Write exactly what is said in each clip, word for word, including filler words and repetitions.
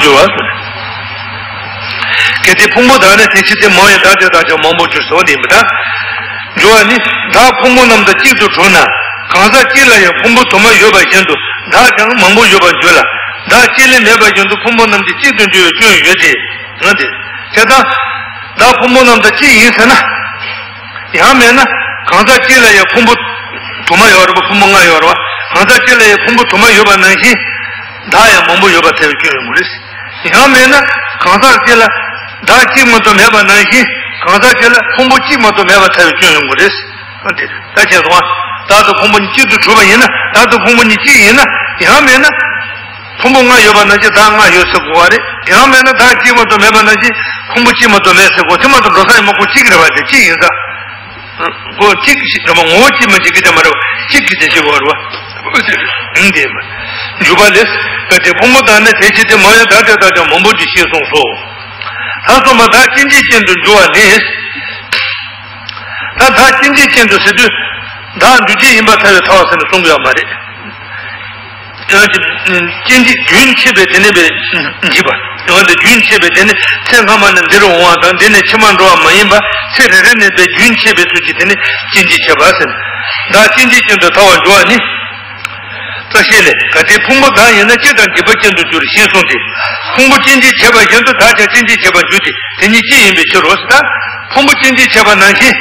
འགྱུར་བ། གལ་ཏེ་ཕུང་པོ་དག་ནི་དེ་ཕྱིར་ཏེ། མང་བས་བདག་དེ་དག་ཀྱང་མང་པོར་འགྱུར་ཟེར་བ་འདི་ཡིན་པ་དང་། འགྱུར་བ་ནི། བདག་ཕུང་པོ་རྣམས་དང་གཅིག་ཏུ་གྲུབ་ན། གང་ཟག་གཅིག་ལ་ཡང་ཕུང་པོ་དུ་མ་ཡོད་པ་བཞིན་དུ་བདག་ཀྱང་མང་པོ་ཡོད་པར་འགྱུར་ལ། བདག་གཅིག་ལས་མེད་པ་བཞིན་དུ་ཕུང་པོ་རྣམས་ཀྱང་གཅིག་ཏུ་འགྱུར་བའི་སྐྱོན་ཡོད་དེ། འོ་དེ། དེ་ལྟར། བདག་ཕུང་པོ་རྣམས་དང་གཅིག་ཡིན་ཟེར་ན། ཡང་མིན་ན། གང་ཟག་གཅིག་ལ་ཡང་ཕུང་པོ་དུ་མ་ཡོད་རེད་པ། ཕུང་པོ་ལྔ་ཡོད་རེད་པ། གང་ཟག་གཅིག་ལ་ཡང་ཕུང་པོ་དུ་མ་ཡོད་པ་ནང་བཞིན། བདག་ཡང་མང་པོ་ཡོད་པར་ཐལ་བའི་སྐྱོན་ཡོང་གི་རེད། ཡང་མིན་ན། གང་ཟག་གཅིག་ལ་བདག་གཅིག་མ་གཏོགས་མེད་པ་ནང་བཞིན། གང་ཟག་གཅིག་ལ་ཕུང་པོ་གཅིག་མ་གཏོགས་མེད་པར་ཐལ་བའི་སྐྱོན་ཡོང་གི་རེད། འོ་དེ་རེད། ད་ཁྱེད་སོང་བ། བདག་དང་ཕུང་པོ་གཉིས་གཅིག་ཏུ་གྲུབ་པ་ཡིན་ན། བདག་དང་ཕུང་པོ་གཉིས་གཅིག་ཡིན་ན། ཡང་མིན་ན། ཕུང་པོ་ལྔ་ཡོད་པ་ནང་བཞིན་བདག་ལྔ་ཡོད་ཟེར་དགོས་པ་རེད། ཡང་མིན་ན་བདག་གཅིག་མ་གཏོགས་མེད་པ་ནང་བཞིན་ཕུང་པོ་གཅིག་མ་གཏོགས་མེད་ཟེར་དགོས། དེ་མ་གཏོགས་འགྲོ་ས་ཡོད་མ་ཁོ་གཅིག་རེད་པ། དེ་གཅིག་ཡིན་ཙང་། ཁོ་གཅིག་ཞིག་རེད་པ། ངོ་བོ་གཅིག་མ་གཅིག་གི་དེ་མ་རེད་པ། གཅིག་གི་དེ་ཞིག་གོ་རེད་པ། འདི་མ། འཇུག་པ་ལས། གལ་ཏེ་ཕུང་པོ་དག་ནི་དེ་ཕྱིར་ཏེ། མང་བས་བདག་དེ་དག་ཀྱང་མང་པོར་འགྱུར་ཞེས་གསུངས་སོ། ད་གསུངས་པ་བདག་སྐྱེ་མཆེད་ཅན་དུ་འགྱུར་བ་ནི། ད་བདག་སྐྱེ་མཆེད་ཅན་དུ་ཟེར་དུས། བདག་འདུས་བྱས་ཡིན་པར་ཐལ་བའི་ཐལ་བ་ཟེར་ནས་གསུང་གི་ཡོད་མ་རེད། ཡང་ཅི། སྐྱེ་མཆེད་རྒྱུན་ཆད་པའི་དེ་ནས་པའི་འཇིག་པ། ཡང་དེ་རྒྱུན་ཆད་པའི་དེ་ནས་ཚེ་སྔ་མ་ནས་འདིར་འོང་བ་དང་། འདི་ནས་ཕྱི་མར་འགྲོ་བ་མ་ཡིན་པ། ཚེ་རེ་རེ་ནས་པའི་རྒྱུན་ཆད་པའི་ཚུལ་གྱིས་དེ་ནི་སྐྱེ་མཆེད་བྱེད་པ་ཟེར། བདག་སྐྱེ་མཆེད་ཅན་དུ་ཐལ་བར་འགྱུར་བ་ནི། རྩ་ཤེ་ལས། གལ་ཏེ་ཕུང་པོ་བདག་ཡིན་ན། སྐྱེ་དང་འཇིག་པ་ཅན་དུ་འགྱུར་ཞེས་གསུངས་ཏེ། ཕུང་པོ་སྐྱེ་མཆེད་བྱེད་པ་བཞིན་དུ་བདག་ཀྱང་སྐྱེ་མཆེད་བྱེད་པར་འགྱུར་ཏེ། དེ་གཉིས་གཅིག་ཡིན་པའི་ཕྱིར་རོ་ཟེར། ད་ཕུང་པོ་སྐྱེ་མཆེད་བྱེད་པ་ནང་བཞིན།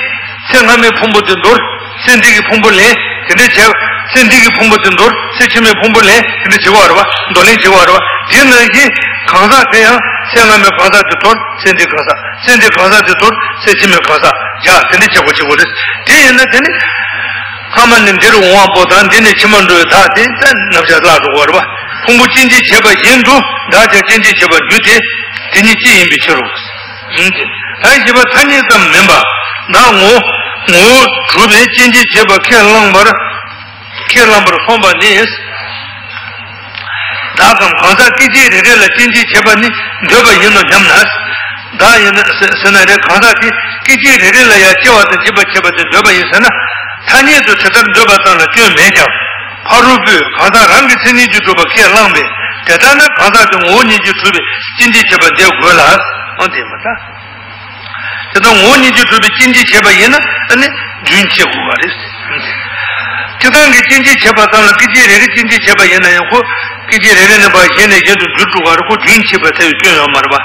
ཚེ་སྔ་མའི་ཕུང་པོ་དེ་འདོར། ཚེ་འདི་གི་ཕུང་པོ་ལེན། དེ་འདྲ་བྱས། ཚེ་འདི་གི་ཕུང་པོ་དེ་འདོར། ཚེ་ཕྱི་མའི་ཕུང་པོ་ལེན། དེ་འདྲ་བྱེད་པ་རེད་པ། འདོར་ལེན་བྱེད་པ་རེད་པ། དེ་ནང་བཞིན་གང་ཟག་དེ་ཡང་ཚེ་སྔ་མའི་གང་ཟག་དེ་དོར། ཚེ་འདིའི་གང་ཟག་ཚེ་འདིའི་གང་ཟག་དེ་དོར། ཚེ་ཕྱི་མའི་གང་ཟག་བཞག། དེ་འདྲ་བྱེད་དགོས་བྱེད་དགོས་རེད། དེ་ཡིན་ན་དེ་ནི། སྔ་མ་ནས་འདིར་འོང་བ་པོ་དང་། འདི་ནས་ཕྱི་མར་འགྲོ་བའི་བདག་དེ་ད་རྣམ་གཞག་བརླག་འགྲོ་གི་རེད་པ། ཕུང་པོ་སྐྱེ་མཆེད་བྱེད་པ་བཞིན་དུ་བདག་ཀྱང་སྐྱེ་མཆེད་བྱེད་པར་འགྱུར་ཏེ། དེ་གཉིས་གཅིག་ཡིན་པའི་ཕྱིར་རོ། ད་བཞི་པ་ཐ་སྙད་ཙམ་མིན་པ། བདག་ངོ་། ངོ་བོ་གྲུབ་པའི་སྐྱེ་མཆེད་བྱེད་པ་ཁས་བླངས་པར། ཁས་བླངས་པར་སོང་བ་ནི། བདག་གམ་གང་ཟག་སྐད་ཅིག་རེ་རེ་ལ་སྐྱེ་མཆེད་བྱེད་པ་ནི་འདོད་པ་ཡིན་ནོ་སྙམ་ན། བདག་ཡིན་ན་ཟེར་ན་རེ། གང་ཟག་དེ་སྐད་ཅིག་རེ་རེ་ལ་ཡང་སྐྱེ་བ་དང་འཇིག་པ་བྱེད་པ་དེ་འདོད་པ་ཡིན་ཟེར་ན། ཐ་སྙད་དུ་དེ་ལྟར་འདོད་པ་ཙམ་ལ་སྐྱོན་མེད་ཀྱང་། ཕ་རོལ་པོས་གང་ཟག་རང་གི་མཚན་ཉིད་ཀྱིས་གྲུབ་པ་ཁས་བླངས་པས། དེ་ལྟར་ན་གང་ཟག་དེ་ངོ་བོ་ཉིད་ཀྱིས་གྲུབ་པའི་སྐྱེ་མཆེད་བྱེད་པ་འདི་དགོས་ལ། འོ་དེ་མ་ད། དེ་དང་ངོ་བོ་ཉིད་ཀྱིས་གྲུབ་པའི་སྐྱེ་མཆེད་བྱེད་པ་ཡིན་ན་ཨ་ནི་རྒྱུན་ཆད་དགོས་པ་རེད། སྤྱིར་བཏང་གི་སྐྱེ་མཆེད་བྱེད་པ་ཙམ་ལ་སྐད་ཅིག་རེ་རེ་སྐྱེ་མཆེད་བྱེད་པ་ཡིན་ན་ཡང་ཁོ་སྐད་ཅིག་རེ་རེ་ནས་ཕར་གཞན་ནས་གཞན་དུ་འགྱུར་འགྲོ་བ་རེད། ཁོ་རྒྱུན་ཆད་པར་ཐལ་བའི་སྐྱོན་ཡོད་མ་རེད་པ།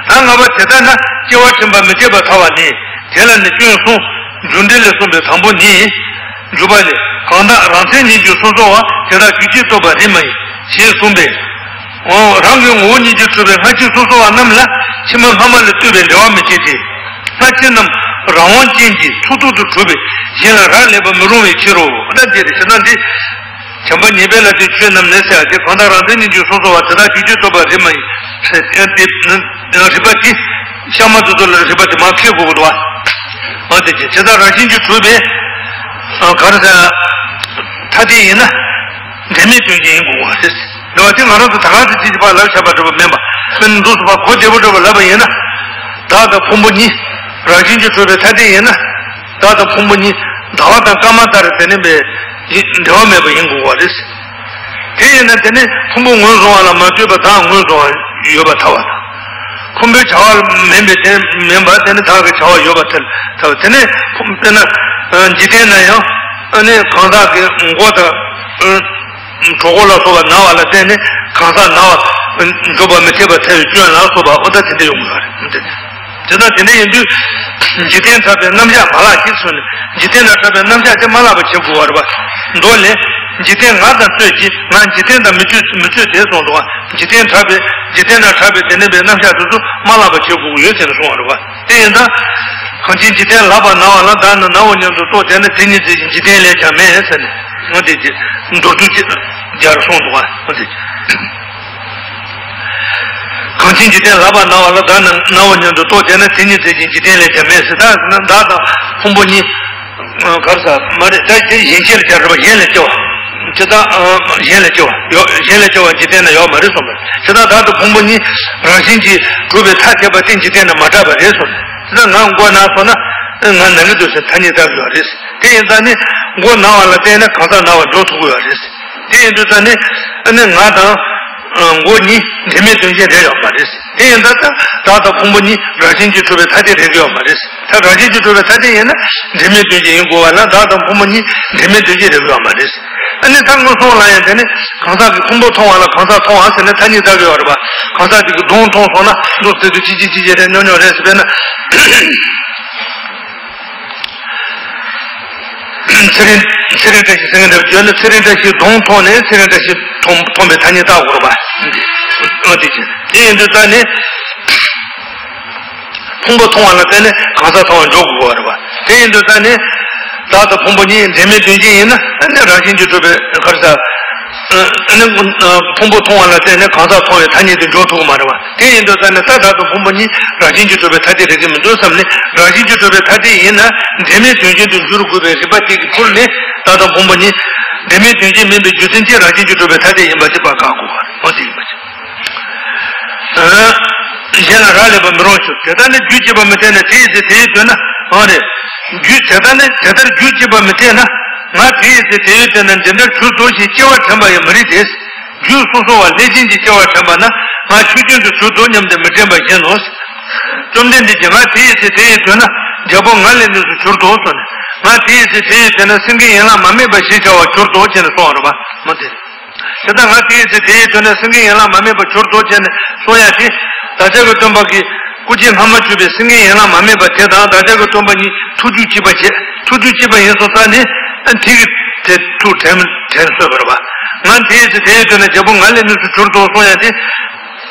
ད་ལྔ་པ་དེ་ལྟར་ན་སྐྱེ་བ་ཕྲད་པ་མི་བརྗེད་པར་ཐལ་བ་ནི། དེ་ལ་ནི་སྐྱོན་གསུམ། རྒྱུ་འབྲས་ལས་གསུངས་པའི་དང་པོ་ནི། འཇུག་པ་ལས། གང་དག་རང་མཚན་ཉིད་ཀྱིས་སོ་སོ་བ། དེ་དག་རྒྱུ་གཅིག་རྟོགས་པ་རིགས་མ་ཡིན། ཞེས་གསུངས་པས། འོ། རང་གི་ངོ་བོ་ཉིད་ཀྱིས་གྲུབ་པའི་སྔ་ཕྱི་སོ་སོ་བ་རྣམས་ལ་ཕྱི་མ་སྔ་མ་ལས་ལྟོས་པའི་འབྲེལ་བ་མི་སྐྱེད་དེ། སྔ་ཕྱི་རྣམས་རང་དབང་ཅན་གྱི་ཚུགས་ཐུབ་ཏུ་གྲུབ་པས་གཞན་ལ་རག་ལས་པར་མི་རུང་བའི་ཕྱིར་རོ། ད་འདི་རེད། བྱས་ན་འདི། བྱམས་པ་ཉེས་པའི་ལ་དེ་ཆོས་རྣམས་ནི་ཟེར་ཡ་དེ། གང་དག་རང་མཚན་ཉིད་ཀྱིས་སོ་སོ་བ། དེ་དག་རྒྱུ་གཅིག་རྟོགས་པ་རིགས་མ་ཡིན། ཟེར་ཡ་དེ། རིགས་པ་དེ། གཤའ་མ་དེ་ཚོ་ལ་རིགས་པ་དེ་མར་འཁྱེར་དགོས་ཀྱི་འདུག་བ། འོ་དེ་ཅི། དེ་དག་རང་བཞིན་གྱིས་གྲུབ་པའི། ག་རེ་ཟེར། ཐ་དད་ཡིན་ན། འབྲེལ་མེད་དོན་གྱི་ཡིན་དགོས་པ་རེད། འདི་བ་དེ་ང་རང་ཚོ་ད་ག་ཚོད་ཅིག་ཅིག་ཕར་ལབ་བྱས་པ་འགྲོ་བ་མིན་པ། མིན་འདུག་སེ་ཕར་གོ་བདེ་པོ་འགྲོ་བ་ལབ་པ་ཡིན་ན། བདག་དང་ཕུང་པོ་གཉིས་རང་བཞིན་གྱིས་གྲུབ་པའི་ཐ་དད་ཡིན་ན། བདག་དང་ཕུང་པོ་གཉིས་ཟླ་བ་དང་སྐར་མ་ལྟར་དེ་ནི་པའི་འབྲེལ་བ་མེད་པ་ཡིན་དགོས་པ་རེད། དེ་ཡིན་ན་དེ་ནི་ཕུང་པོ་ངོས་བཟུང་བ་ལ་མ་ལྟོས་པར་བདག་ངོས་བཟུང་བ་ཡོད་པར་ཐལ་བ་དང་། ཕུང་པོའི་བྱ་བ་མིན་པའི་དེ་མིན་པར་དེ་ནི་བདག་གི་བྱ་བ་ཡོད་པར་ཐལ། དེ་ནི་དཔེར་ན་འཇིག་རྟེན་ན་ཡང་ཨ་ནི་གང་ཟག་གི་མགོ་དང་། གྲོད་ཁོག་ལ་སོགས་པ་ན་བ་ལ་བརྟེན་ནས་གང་ཟག་ན་བ་འགྲོ་བ་མི་འཐད་པར་ཐལ་བའི་སྐྱོན་ལ་སོགས་པ་འོ་ད་དེ་འདྲ་ཡོང་གི་རེད། དེ་ལྟར་དེ་འདྲ་ཡིན་དུས་འཇིག་རྟེན་འཁྲབ་པའི་རྣམ་གཞག་མ་བརླག་ཅིག་གསུངས་ནས། འཇིག་རྟེན་ན་འཁྲབ་པའི་རྣམ་གཞག་དེ་མ་བརླག་པ་བྱེད་དགོས་པ་རེད་པ། མདོ་ལས། འཇིག་རྟེན་ང་དང་རྩོད་ཅིང་། ང་འཇིག་རྟེན་དང་མི་རྩོད་མི་རྩོད་དེ་གསུངས་འདུག་པ། འཇིག་རྟེན་འཁྲབ་པའི་འཇིག་རྟེན་ན་འཁྲབ་པའི་དེ་ནི་པའི་རྣམ་གཞག་དེ་ཚོ་མ་བརླག་པ་བྱེད་དགོས་ཀྱི་ཡོད་ཟེར་ནས་གསུངས་པ་རེད་པ། དེ་ཡིན་ཙང་། གང་ཕྱིར་འཇིག་རྟེན་ལག་པར་ན་བ་ལ། བདག་ནི་ནའོ་སྙམ་དུ་རྟོག་བྱས་ན། དེ་ཉིད་རྫས་ཀྱི་འཇིག་རྟེན་ལས་ཀྱང་མེད་ཟེར་ནས། འོ་དེ་ཅི། མདོར་བསྡུས་ཅིག་སྦྱར་གསུངས་འདུག་པ། འོ་དེ་ཅི། གང་ཕྱིར་འཇིག་རྟེན་ལག་པར་ན་བ་ལ། བདག་ནི་ནའོ་སྙམ་དུ་རྟོག་བྱས་ན། དེ་ཉིད་རྫས་ཀྱི་འཇིག་རྟེན་ལས་ཀྱང་མེད་ཟེར། ད་ཟེར་ན་བདག་དང་ཕུང་པོ་གཉིས། ག་རེ་ཟེར་མ་རེད། ད་དེ་གཞན་ཤེས་ལ་སྦྱར་རེད་པ། གཞན་ལ་སྐྱེ་བ། ཇི་ལྟར། གཞན་ལ་སྐྱེ་བ་ཡོད། གཞན་ལ་སྐྱེ་བ་འཇིག་རྟེན་ན་ཡོད་མ་རེད་གསུངས་པ། ཇི་ལྟར་བདག་དང་ཕུང་པོ་གཉིས་རང་བཞིན་གྱིས་གྲུབ་པའི་ཐ་དད་པ་དེ་འཇིག་རྟེན་ན་མ་གྲགས་པ་རེད་གསུངས། ཇི་ལྟར་ང་མགོ་ན་སོང་ན་ང་ན་གི་འདུག་ཟེར་ཐ་སྙད་བཏགས་ཡོད་རེད། དེ་ཡིན་ཙང་ནི་མགོ་ན་བ་ལ་བརྟེན་ནས་གང་ཟག་ན་བ་འགྲོ་ཐུབ་ཀྱི་ཡོད་རེད། དེ་ཡིན་དུས་ཙང་ནི་ཨ་ནི་ང་དང་ མགོ་གཉིས་འབྲེལ་མེད་དོན་ཅན་རེད་ཡོད་མ་རེད། དེ་ཡིན་ད་ལྟ་བདག་དང་ཕུང་པོ་གཉིས་རང་བཞིན་གྱིས་གྲུབ་པའི་ཐ་དད་རེད་ཡོད་མ་རེད། ད་རང་བཞིན་གྱིས་གྲུབ་པའི་ཐ་དད་ཡིན་ན་འབྲེལ་མེད་དོན་ཅན་ཡིན་དགོས་པ་ལ་བདག་དང་ཕུང་པོ་གཉིས་འབྲེལ་མེད་དོན་ཅན་རེད་ཡོད་མ་རེད། ཨ་ནི་ད་སྔོན་སོང་ལ་ཡང་དེ་ནི་གང་ཟག་གི་ཕུང་པོ་མཐོང་བ་ལ་གང་ཟག་མཐོང་བ་ཟེར་ནས་ཐ་སྙད་བཏགས་ཡོད་རེད་པ། གང་ཟག་དེ་གི་གདོང་མཐོང་སོང་ན་འདུག་ཟེར་དུས་ཅི་ཅི་ཅི་ཅི་རེད་ཉོ་ཉོ་རེད་ཟེར་བས་ན། ཚེ་རིང་ཚེ་རིང་བཀྲ་ཤིས་ཟེར་མཁན་འདྲ་བརྗོད་ན་ཚེ་རིང་བཀྲ་ཤིས་གདོང་མཐོང་ནས་ཚེ་རིང་བཀྲ་ཤིས་མཐོང་མཐོང་པའི་ཐ་སྙད་བཏགས་དགོས་རེད་པ། ཨ་དེ་བྱས་དེ་ཡིན་དུས་ད་ནི་ཕུང་པོ་མཐོང་བ་ལ་བརྟེན་ནས་གང་ཟག་མཐོང་བར་འཇོག་དགོས་པ་རེད་པ། དེ་ཡིན་དུས་ད་ནི་བདག་དང་ཕུང་པོ་གཉིས་འབྲེལ་མེད་དོན་ཅན་ཡིན་ན་ཨ་ནི་རང་བཞིན་གྱིས་གྲུབ་པའི་ག་རེ་ཟ། ཨ་ནི་ཕུང་པོ་མཐོང་བ་ལ་བརྟེན་ནས་གང་ཟག་མཐོང་བའི་ཐ་སྙད་དེ་འཇོག་ཐུབ་ཀྱི་མ་རེད་པ། དེ་ཡིན་དུས་ད་ནི་ད་བདག་དང་ཕུང་པོ་གཉིས་རང་བཞིན་གྱིས་གྲུབ་པའི་ཐ་དད་རེད་ཀྱི་མི་འདུག་བསམ་ནས་རང་བཞིན་གྱིས་གྲུབ་པའི་ཐ་དད་ཡིན་ན་འབྲེལ་མེད་དོན་ཅན་དུ་འགྱུར་དགོས་པའི་རིགས་པ་དེ་གི་ཁུར་ནས་བདག་དང་ཕུང་པོ་གཉིས་འབྲེལ་མེད་དོན་ཅན་མིན་པའི་རྒྱུ་མཚན་གྱིས་རང་བཞིན་གྱིས་གྲུབ་པའི་ཐ་དད་ཡིན་པ་ཞིག་བཀག་དགོས་པ་འོ་དེ་ཡིན་པ་ཅིག་གཞན་ལ་རག་ལས་པ་མི་རུང་ཞུ། དེ་ལྟར་ནི་རྒྱུ་གཅིག་པ་མི་འཐད་ན་དེའི་ཚེ་དེའི་དོན་ན་འོ་རེད། རྒྱུ་དེ་ལྟར་ནི་དེ་ལྟར་རྒྱུ་གཅིག་པ་མི་འཐད་ན་ང་དེའི་ཚེ་དེའི་དོན་ན་འདི་འདྲར་གྱུར་ཏོ་ཞེས་སྐྱེ་བ་དྲན་པ་ཡང་མི་རིགས་ཏེ། རྒྱུད་སོ་སོ་བ་ལྷས་བྱིན་གྱིས་སྐྱེ་བ་དྲན་པ་ན་ང་ཆོས་ཅན་དུ་གྱུར་ཏོ་སྙམ་སྟེ་མི་དྲན་པ་གཞན་ནོ། བཅོམ་ལྡན་འདས་ཀྱིས་ང་དེའི་ཚེ་དེའི་དོན་ན་རྒྱལ་པོ་ང་ལས་ནུས་སུ་གྱུར་ཏོ་གསུངས་ནས་ང་དེའི་ཚེ་དེའི་དོན་ན་སེང་གེའི་ཡན་ལག་མ་སྨད་པ་ཞེས་བྱ་བར་གྱུར་ཏོ་ཅེས་ནས་གསུངས་པ་རེད་པ། མ་དེ། དེ་ལྟར་ང་དེའི་ཚེ་དེའི་དོན་ན་སེང་གེའི་ཡན་ལག་མ་སྨད་པ་གྱུར་ཏོ་ཅེས་ནས་གསུངས་ཡ་དེ། བདག་ཅག་གི་སྟོན་པ་གིས་སྐུ་རྗེས་སྔ་མ་བརྗོད་པའི་སེང་གེའི་ཡན་ལག་མ་སྨད་པ་དེ་དང་བདག་ཅག་གི་སྟོན་པ་གཉིས་ཐུགས་རྒྱུད་གཅིག་པ་བྱས། ཐུགས་རྒྱུད་གཅིག་པ་ཡིན་སོང་ཙང་ནི། ཨ་དེ་གི་དེ་ཐུགས་དྲན་དྲན་སོས་པ་རེད་པ། ང་དེའི་ཚེ་དེའི་དོན་ན་རྒྱལ་པོ་ང་ལས་ནུས་སུ་གྱུར་ཏོ་གསུངས་ཡ་དེ།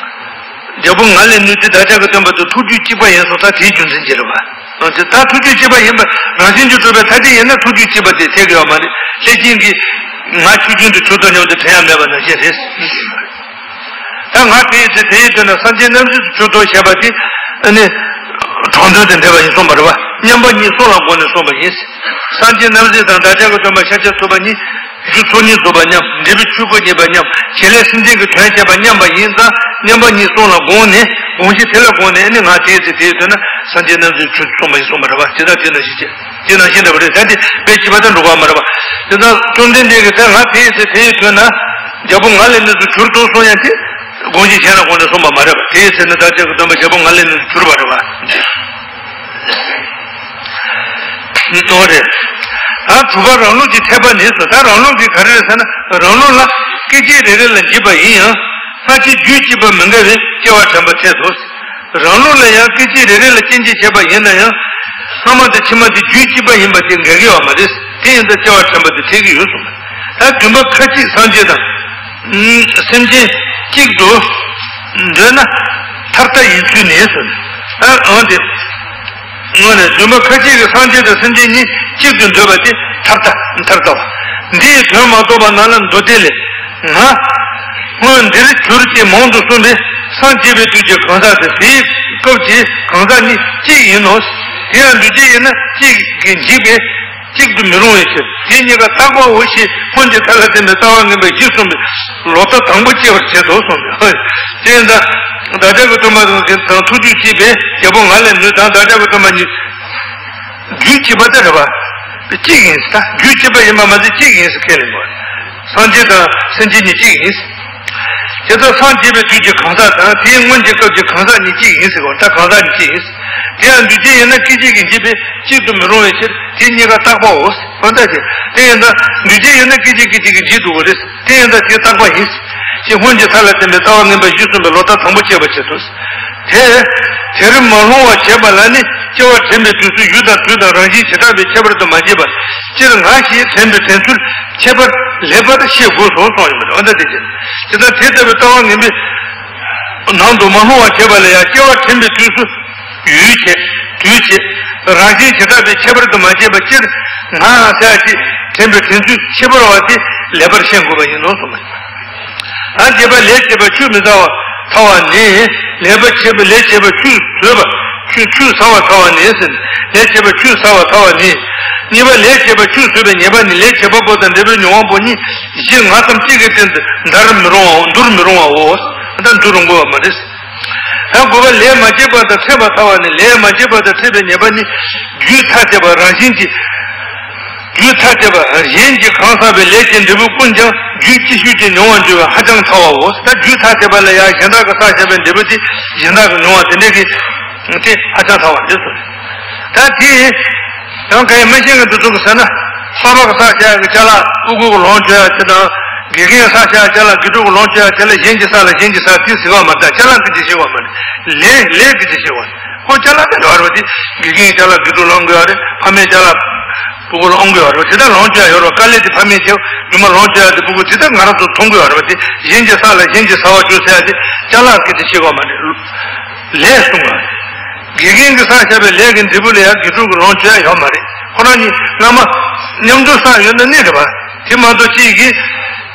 རྒྱལ་པོ་ང་ལས་ནུས་ཏེ་བདག་ཅག་གི་སྟོན་པ་དང་ཐུགས་རྒྱུད་གཅིག་པ་ཡིན་སོང་ཙང་དེའི་རྒྱུ་མཚན་གྱིས་རེད་པ། ཨ་དེ་ད་ཐུགས་རྒྱུད་གཅིག་པ་ཡིན་པ་རང་བཞིན་གྱིས་གྲུབ་པའི་ཐ་དད་ཡིན་ན་ཐུགས་རྒྱུད་གཅིག་པ་དེ་འཐད་ཀྱི་ཡོད་མ་རེད། ལྷས་བྱིན་གྱིས་ང་ཆོས་ཅན་དུ་གྱུར་ཏོ་སྙམ་དུ་དྲན་ཡ་མེད་པ་ནང་བཞིན་རེད། ད་ང་དེའི་ཚེ་དེའི་དོན་ན་སངས་རྒྱས་རྣམ་བཞི་དུ་གྱུར་ཏོ་ཞེས་པ་དེ་ཨ་ནི་དྲང་དོན་དང་འབྲེལ་བ་ཡིན་གསུངས་པ་རེད་པ། མཉམ་པ་གཉིས་གསུམ་ལ་དགོངས་ནས་གསུངས་པ་ཡིན། སངས་རྒྱས་རྣམ་བཞི་དང་བདག་ཅག་གི་སྟོན་པ་ཤཱཀྱ་ཐུབ་པ་གཉིས་རྒྱུ་ཚོགས་གཉིས་རྫོགས་པ་མཉམ། འབྲས་བུའི་ཆོས་སྐུ་བརྙེས་པ་མཉམ། བྱེད་ལས་སེམས་ཅན་གྱི་དོན་བྱས་པ་མཉམ་པ་ཡིན་ཙང་མཉམ་པ་གཉིས་གསུམ་ལ་དགོངས་ནས་དགོངས་གཞི་དེ་ལ་དགོངས་ནས་ཨ་ནི་ང་དེའི་ཚེ་དེའི་དོན་ན་སངས་རྒྱས་རྣམ་བཞི་དུ་གྱུར་ཏོ་གསུངས་པ་ཡིན་གསུངས་པ་རེད་པ། དེ་དག་དེ་ན་ཞིག་བྱེད། དེ་ནང་བཞིན་འདྲ་བ་རེད། ད་དེ་དཔེ་བྱིས་པ་དང་འགྲོ་བ་མ་རེད་པ། དེ་དག་བཅོམ་ལྡན་འདས་ཀྱིས་ད་ང་དེའི་ཚེ་དེའི་དོན་ན་རྒྱལ་པོ་ང་ལས་ནུས་སུ་གྱུར་ཏོ་གསུང་ཡང་དེ་དགོངས་གཞི་གཞན་ལ་དགོངས་ནས་གསུངས་པ་མ་རེད་པ། དེའི་ཚེ་ན་བདག་ཅག་གི་སྟོན་པ་རྒྱལ་པོ་ང་ལས་ནུས་སུ་གྱུར་པ་རེད་པ། འདི་རེད། ད་གྲུབ་པ་རང་ལུགས་ཀྱི་འཐད་པ་ནི་སོ། ད་རང་ལུགས་ཀྱི་ག་རེ་རེད་ཟེར་ན་རང་ལུགས་ལ་སྐད་ཅིག་རེ་རེ་ལ་འཇིགས་པ་ཡིན་ཡང་སྔ་ཕྱི་རྒྱུད་གཅིག་པ་མི་འགལ་བས་སྐྱེ་བ་དྲན་པ་འཐད་དོ། རང་ལུགས་ལ་ཡང་སྐད་ཅིག་རེ་རེ་ལ་སྐྱེ་འཇིག་བྱེད་པ་ཡིན་ན་ཡང་སྔ་མ་དང་ཕྱི་མ་དེ་རྒྱུད་གཅིག་པ་ཡིན་པ་དེ་འགལ་གྱི་ཡོད་མ་རེད། དེ་ཡིན་ཙང་སྐྱེ་བ་དྲན་པ་དེ་འཐད་ཀྱི་ཡོད་གསུངས། ད་བདུན་པ་ཁ་ཅིག་སངས་རྒྱས་དང་། སེམས་ཅན་གཅིག་ཏུ་འདོད་ན་ཐར་ལྟ་ཡིན་ཚུལ་ནི་གསུངས། ཨ་འོན་ཏེ། སྔོན་ནས་བདུན་པ་ཁ་ཅིག་གིས་སངས་རྒྱས་དང་སེམས་ཅན་གཉིས་གཅིག་ཏུ་འདོད་པ་དེ་ཐར་ལྟ་ཐར་ལྟ་བ། འདི་ཡི་དོན་མ་རྟོགས་པ་རྣམས་ལ་མདོ་སྡེ་ལས། ང་སྔོན་འདིར་གྱུར་ཅེས་མང་དུ་གསུངས་པས་སངས་རྒྱས་པའི་དུས་ཀྱི་གང་ཟག་དེ་དེའི་སྐབས་ཀྱི་གང་ཟག་གཉིས་གཅིག་ཡིན་ནོ། དེ་ཡང་འདུས་བྱས་ཡིན་ན་གཅིག་གིས་འཇིག་པས་གཅིག་ཏུ་མི་རུང་བའི་ཕྱིར་དེ་གཉིས་ཀ་རྟག་པའོ་ཞེས་སྔོན་གྱི་མཐའ་ལ་བརྟེན་པའི་ལྟ་བ་ངན་པ་བཞི་གསུངས་པས་ལོག་ལྟ་དང་པོ་སྐྱེ་བར་བྱེད་དོ་གསུངས་པས། དེ་ཡིན་ད་བདག་ཅག་གི་སྟོན་པ་དང་དེ་དང་ཐུགས་རྒྱུད་གཅིག་པས་རྒྱལ་པོ་ང་ལས་ནུས་དང་བདག་ཅག་གི་སྟོན་པ་གཉིས། རྒྱུད་གཅིག་པ་དེ་རེད་པ། གཅིག་ཡིན་ཟེར། ད་རྒྱུད་གཅིག་པ་ཡིན་པ་མ་ཟད་གཅིག་ཡིན་ཟེར་ཁས་ལེན་དགོས། སངས་རྒྱས་དང་སེམས་ཅན་གཉིས་གཅིག་ཡིན་ཟེར། དེ་ལྟར་སངས་རྒྱས་པའི་དུས་ཀྱི་གང་ཟག་དང་དེའི་སྔོན་གྱི་སྐབས་ཀྱི་གང་ཟག་གཉིས་གཅིག་ཡིན་ཟེར་གོ། ད་གང་ཟག་གཉིས་གཅིག་ཡིན་ཟེར། དེ་ཡང་འདུས་བྱས་ཡིན་ན་སྐད་ཅིག་གིས་འཇིག་པས་གཅིག་ཏུ་མི་རུང་བའི་ཕྱིར་དེ་གཉིས་ཀ་རྟག་པའོ་ཟེར། འོ་ད་དེ་དེ་ཡིན་ད་འདུས་བྱས་ཡིན་ན་སྐད་ཅིག་གིས་གཅིག་གིས་འཇིག་འགྲོ་གི་རེད། དེ་ཡིན་ད་དེ་རྟག་པ་ཡིན་ཟེར། ཞེས་སྔོན་གྱི་མཐའ་ལ་བརྟེན་པའི་ལྟ་བ་ངན་པ་བཞི་གསུངས་པའི་ལོག་ལྟ་དང་པོ་སྐྱེ་བར་བྱེད་དོ། དེ། དེར་མ་ལྷུང་བར་བྱེད་པ་ལ་ནི་སྐྱེ་བ་དྲན་པའི་དུས་སུ་ཡུལ་དང་དུས་དང་རང་བཞིན་བྱེ་བྲག་པའི་ཁྱད་པར་དུ་མ་སྐྱེས་པར་སྤྱིར་ང་ཞེས་དྲན་པའི་དྲན་ཚུལ་ཁྱད་པར་ལེགས་པར་ཤེས་དགོས་སོ་གསུངས་ཡོད་པ་རེད། འོ་ན་དེ་བཞིན་དེ་ལྟར་དེ་ལྟ་བུའི་ལྟ་བ་ངན་པའི་ནང་དུ་མ་ལྷུང་བར་བྱེད་པ་ལ་ཡང་སྐྱེ་བ་དྲན་པའི་དུས་སུ་ཡུལ་བྱེད་དུས་བྱེད་རང་བཞིན་བྱེ་བྲག་པའི་ཁྱད་པར་དུ་མ་སྐྱེས་པ་སྤྱིར་ང་ཟེར་ཞེས་དྲན་པའི་དྲན་ཚུལ་ཁྱད་པར་བ་དེ་ལེགས་པར་ཤེས་དགོས་པ་ཡིན་ནོ་གསུངས་པ་རེད། ཨ་བྱེད་པ་ལས་བྱེད་པ་ཆུད་མི་ཟ་བར་ཐར་བ་ནི། ལས་པ་བྱེད་པ་ལས་བྱེད་པ་ཆུད་ཟོས་པ་ཆུད་ཆུད་ཟ་བར་ཐར་བ་ནི་ཟེར། ལས་བྱེད་པ་ཆུད་ཟ་བར་ཐར་བ་ནི། གཉིས་པ་ལས་བྱེད་པ་ཆུད་ཟོས་པའི་ཉེས་པ་ནི་ལས་བྱེད་པ་པོ་དང་འབྲས་བུའི་མྱོང་བ་པོ་གཉིས་གཞི་ང་ཙམ་གཅིག་གི་སྟེང་དུ་འདར་མི་རུང་བའོ། འདུར་མི་རུང་བའོ། ད་འདུར་རུང་དགོས་པ་མ་རེད། ད་དགུ་པ་ལས་མ་བྱས་པ་དང་ཕྲད་པར་ཐར་བ་ནི་ལས་མ་བྱས་པ་དང་ཕྲད་པའི་ཉེས་པ་ནི་རྒྱུད་ཐ་དད་པ་རང་བཞིན་གྱིས། རྒྱུད་ཐ་དད་པ་གཞན་གྱིས་གང་བསགས་པའི་ལས་ཀྱི་འབྲས་བུ་ཀུན་ཀྱང་ རྒྱུད་ཅི་ཞིག་ཅིག་མྱོང་བར་འགྱུར་བ་ཧ་ཅང་ཐལ་བའོ། ད་རྒྱུད་ཐ་དད་པ་ལ་ཡང་གཞན་དག་གིས་བསགས་བཞག་པའི་འབྲས་བུ་དེ་གཞན་དག་གིས་མྱོང་བ་དེ་འདྲའི་གི་དེ་ཧ་ཅང་ཐལ་བ་རེད་ཟེར། ད་དེ་ཡང་གལ་མི་ཤེས་མཁན་དེ་ཚོ་གིས་ཟེར་ན། ལྷག་པར་གྱི་བསགས་བཞག་གི་ཅ་ལག་ཕྲུ་གུ་གིས་ལོངས་སྤྱོད་ཡ་དེ་དང་། དགེ་རྒན་བསགས་བཞག་ཅ་ལག་དགེ་ཕྲུག་གིས་ལོངས་སྤྱོད་ཡ་དེ་ལ་གཞན་གྱིས་བསགས་ལ་གཞན་གྱིས་བསགས་དེ་ཟེར་བ་མ་རེད། ཅ་ལག་གིས་དེ་ཤེས་པ་མ་རེད། ལས་ལས་གིས་དེ་ཤེས་པ་རེད། ཁོ་ཅ་ལག་དེ་འདྲ་བ་རེད་པ། དེ་དགེ་རྒན་ཅ་ལག་དགེ་ཕྲུག་ལ་འོང་གི་ཡོད་རེད། ཕ་མས་ཅ་ལག་ཕྲུ་གུ་ལ་འོང་གི་ཡོད་རེད་པ། དེ་ལྟར་ལོངས་སྤྱོད་ཡ་ཡོད་རེད་པ། དཀའ་ལས་དེ་ཕ་མས་བྱས། རྒྱུ་མ་ལོངས་སྤྱོད་ཡ་དེ་ཕྲུ་གུ་དེ་ལྟར་ང་རང་ཚོ་མཐོང་གི་ཡོད་རེད་པ། དེ་གཞན་གྱིས་བསགས་ལ་གཞན་གྱིས་ཟ་བར་འགྱུར་ཟེར་ཡ་དེ་ཅ་ལག་གིས་དེ་ཤེས་པ་མ་རེད། ལས་གསུངས་པ་རེད། དགེ་རྒན་གྱིས་བསགས་བཞག་པའི་ལས་ཀྱི་འབྲས་བུ་ལ་ཡང་དགེ་ཕྲུག་གིས་ལོངས་སྤྱོད་ཡ་ཡོད་མ་རེད། ཁོ་རང་གཉིས་སྔ་མ་མཉམ་དུ་བསགས་ཡོད་ན་གནས་རེད་པ། དེ་མ་གཏོགས་གཅིག་གིས་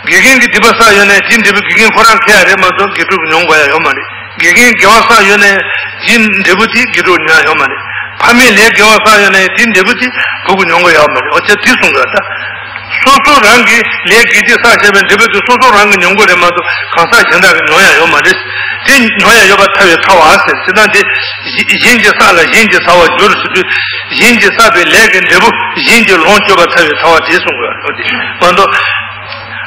དགེ་རྒན་གྱིས་སྡིག་པ་བསགས་ཡོད་ན་དེའི་འབྲས་བུ་དགེ་རྒན་ཁོ་རང་ཁེ་ཡ་རེད་མ་གཏོགས་དགེ་ཕྲུག་གིས་མྱོང་དགོས་ཡ་ཡོད་མ་རེད། དགེ་རྒན་དགེ་བ་བསགས་ཡོད་ན་དེའི་འབྲས་བུ་དེ་དགེ་ཕྲུག་མྱོང་ཡ་ཡོད་མ་རེད། ཕ་མས་ལས་དགེ་བ་བསགས་ཡོད་ན་དེའི་འབྲས་བུ་དེ་བུ་གུས་མྱོང་དགོས་ཡ་ཡོད་མ་རེད། འོ་ཅག་དེ་གསུངས་དགོས་ད། སོ་སོ་རང་གིས་ལས་དགེ་སྡིག་བསགས་བཞག་པའི་འབྲས་བུ་དེ་སོ་སོ་རང་གིས་མྱོང་དགོས་རེད་མ་གཏོགས་གང་ཟག་གཞན་དག་གིས་མྱོང་ཡ་ཡོད་མ་རེད། དེ་མྱོང་ཡ་ཡོད་པར་ཐལ་བས་ཐལ་བ་ཟེར། དེ་དང་དེ་གཞན་གྱིས་བསགས་ལ་གཞན་གྱིས་ཟ་བར་འགྱུར་ཟེར་དུས། གཞན་གྱིས་བསགས་པའི་ལས་ཀྱི་འབྲས་བུ་གཞན་གྱིས་ལོངས་སྤྱོད་པར་ཐལ་བས་ཐལ་བ་དེ་གསུངས་དགོས་པ་རེད། དེ་མ་གཏོགས་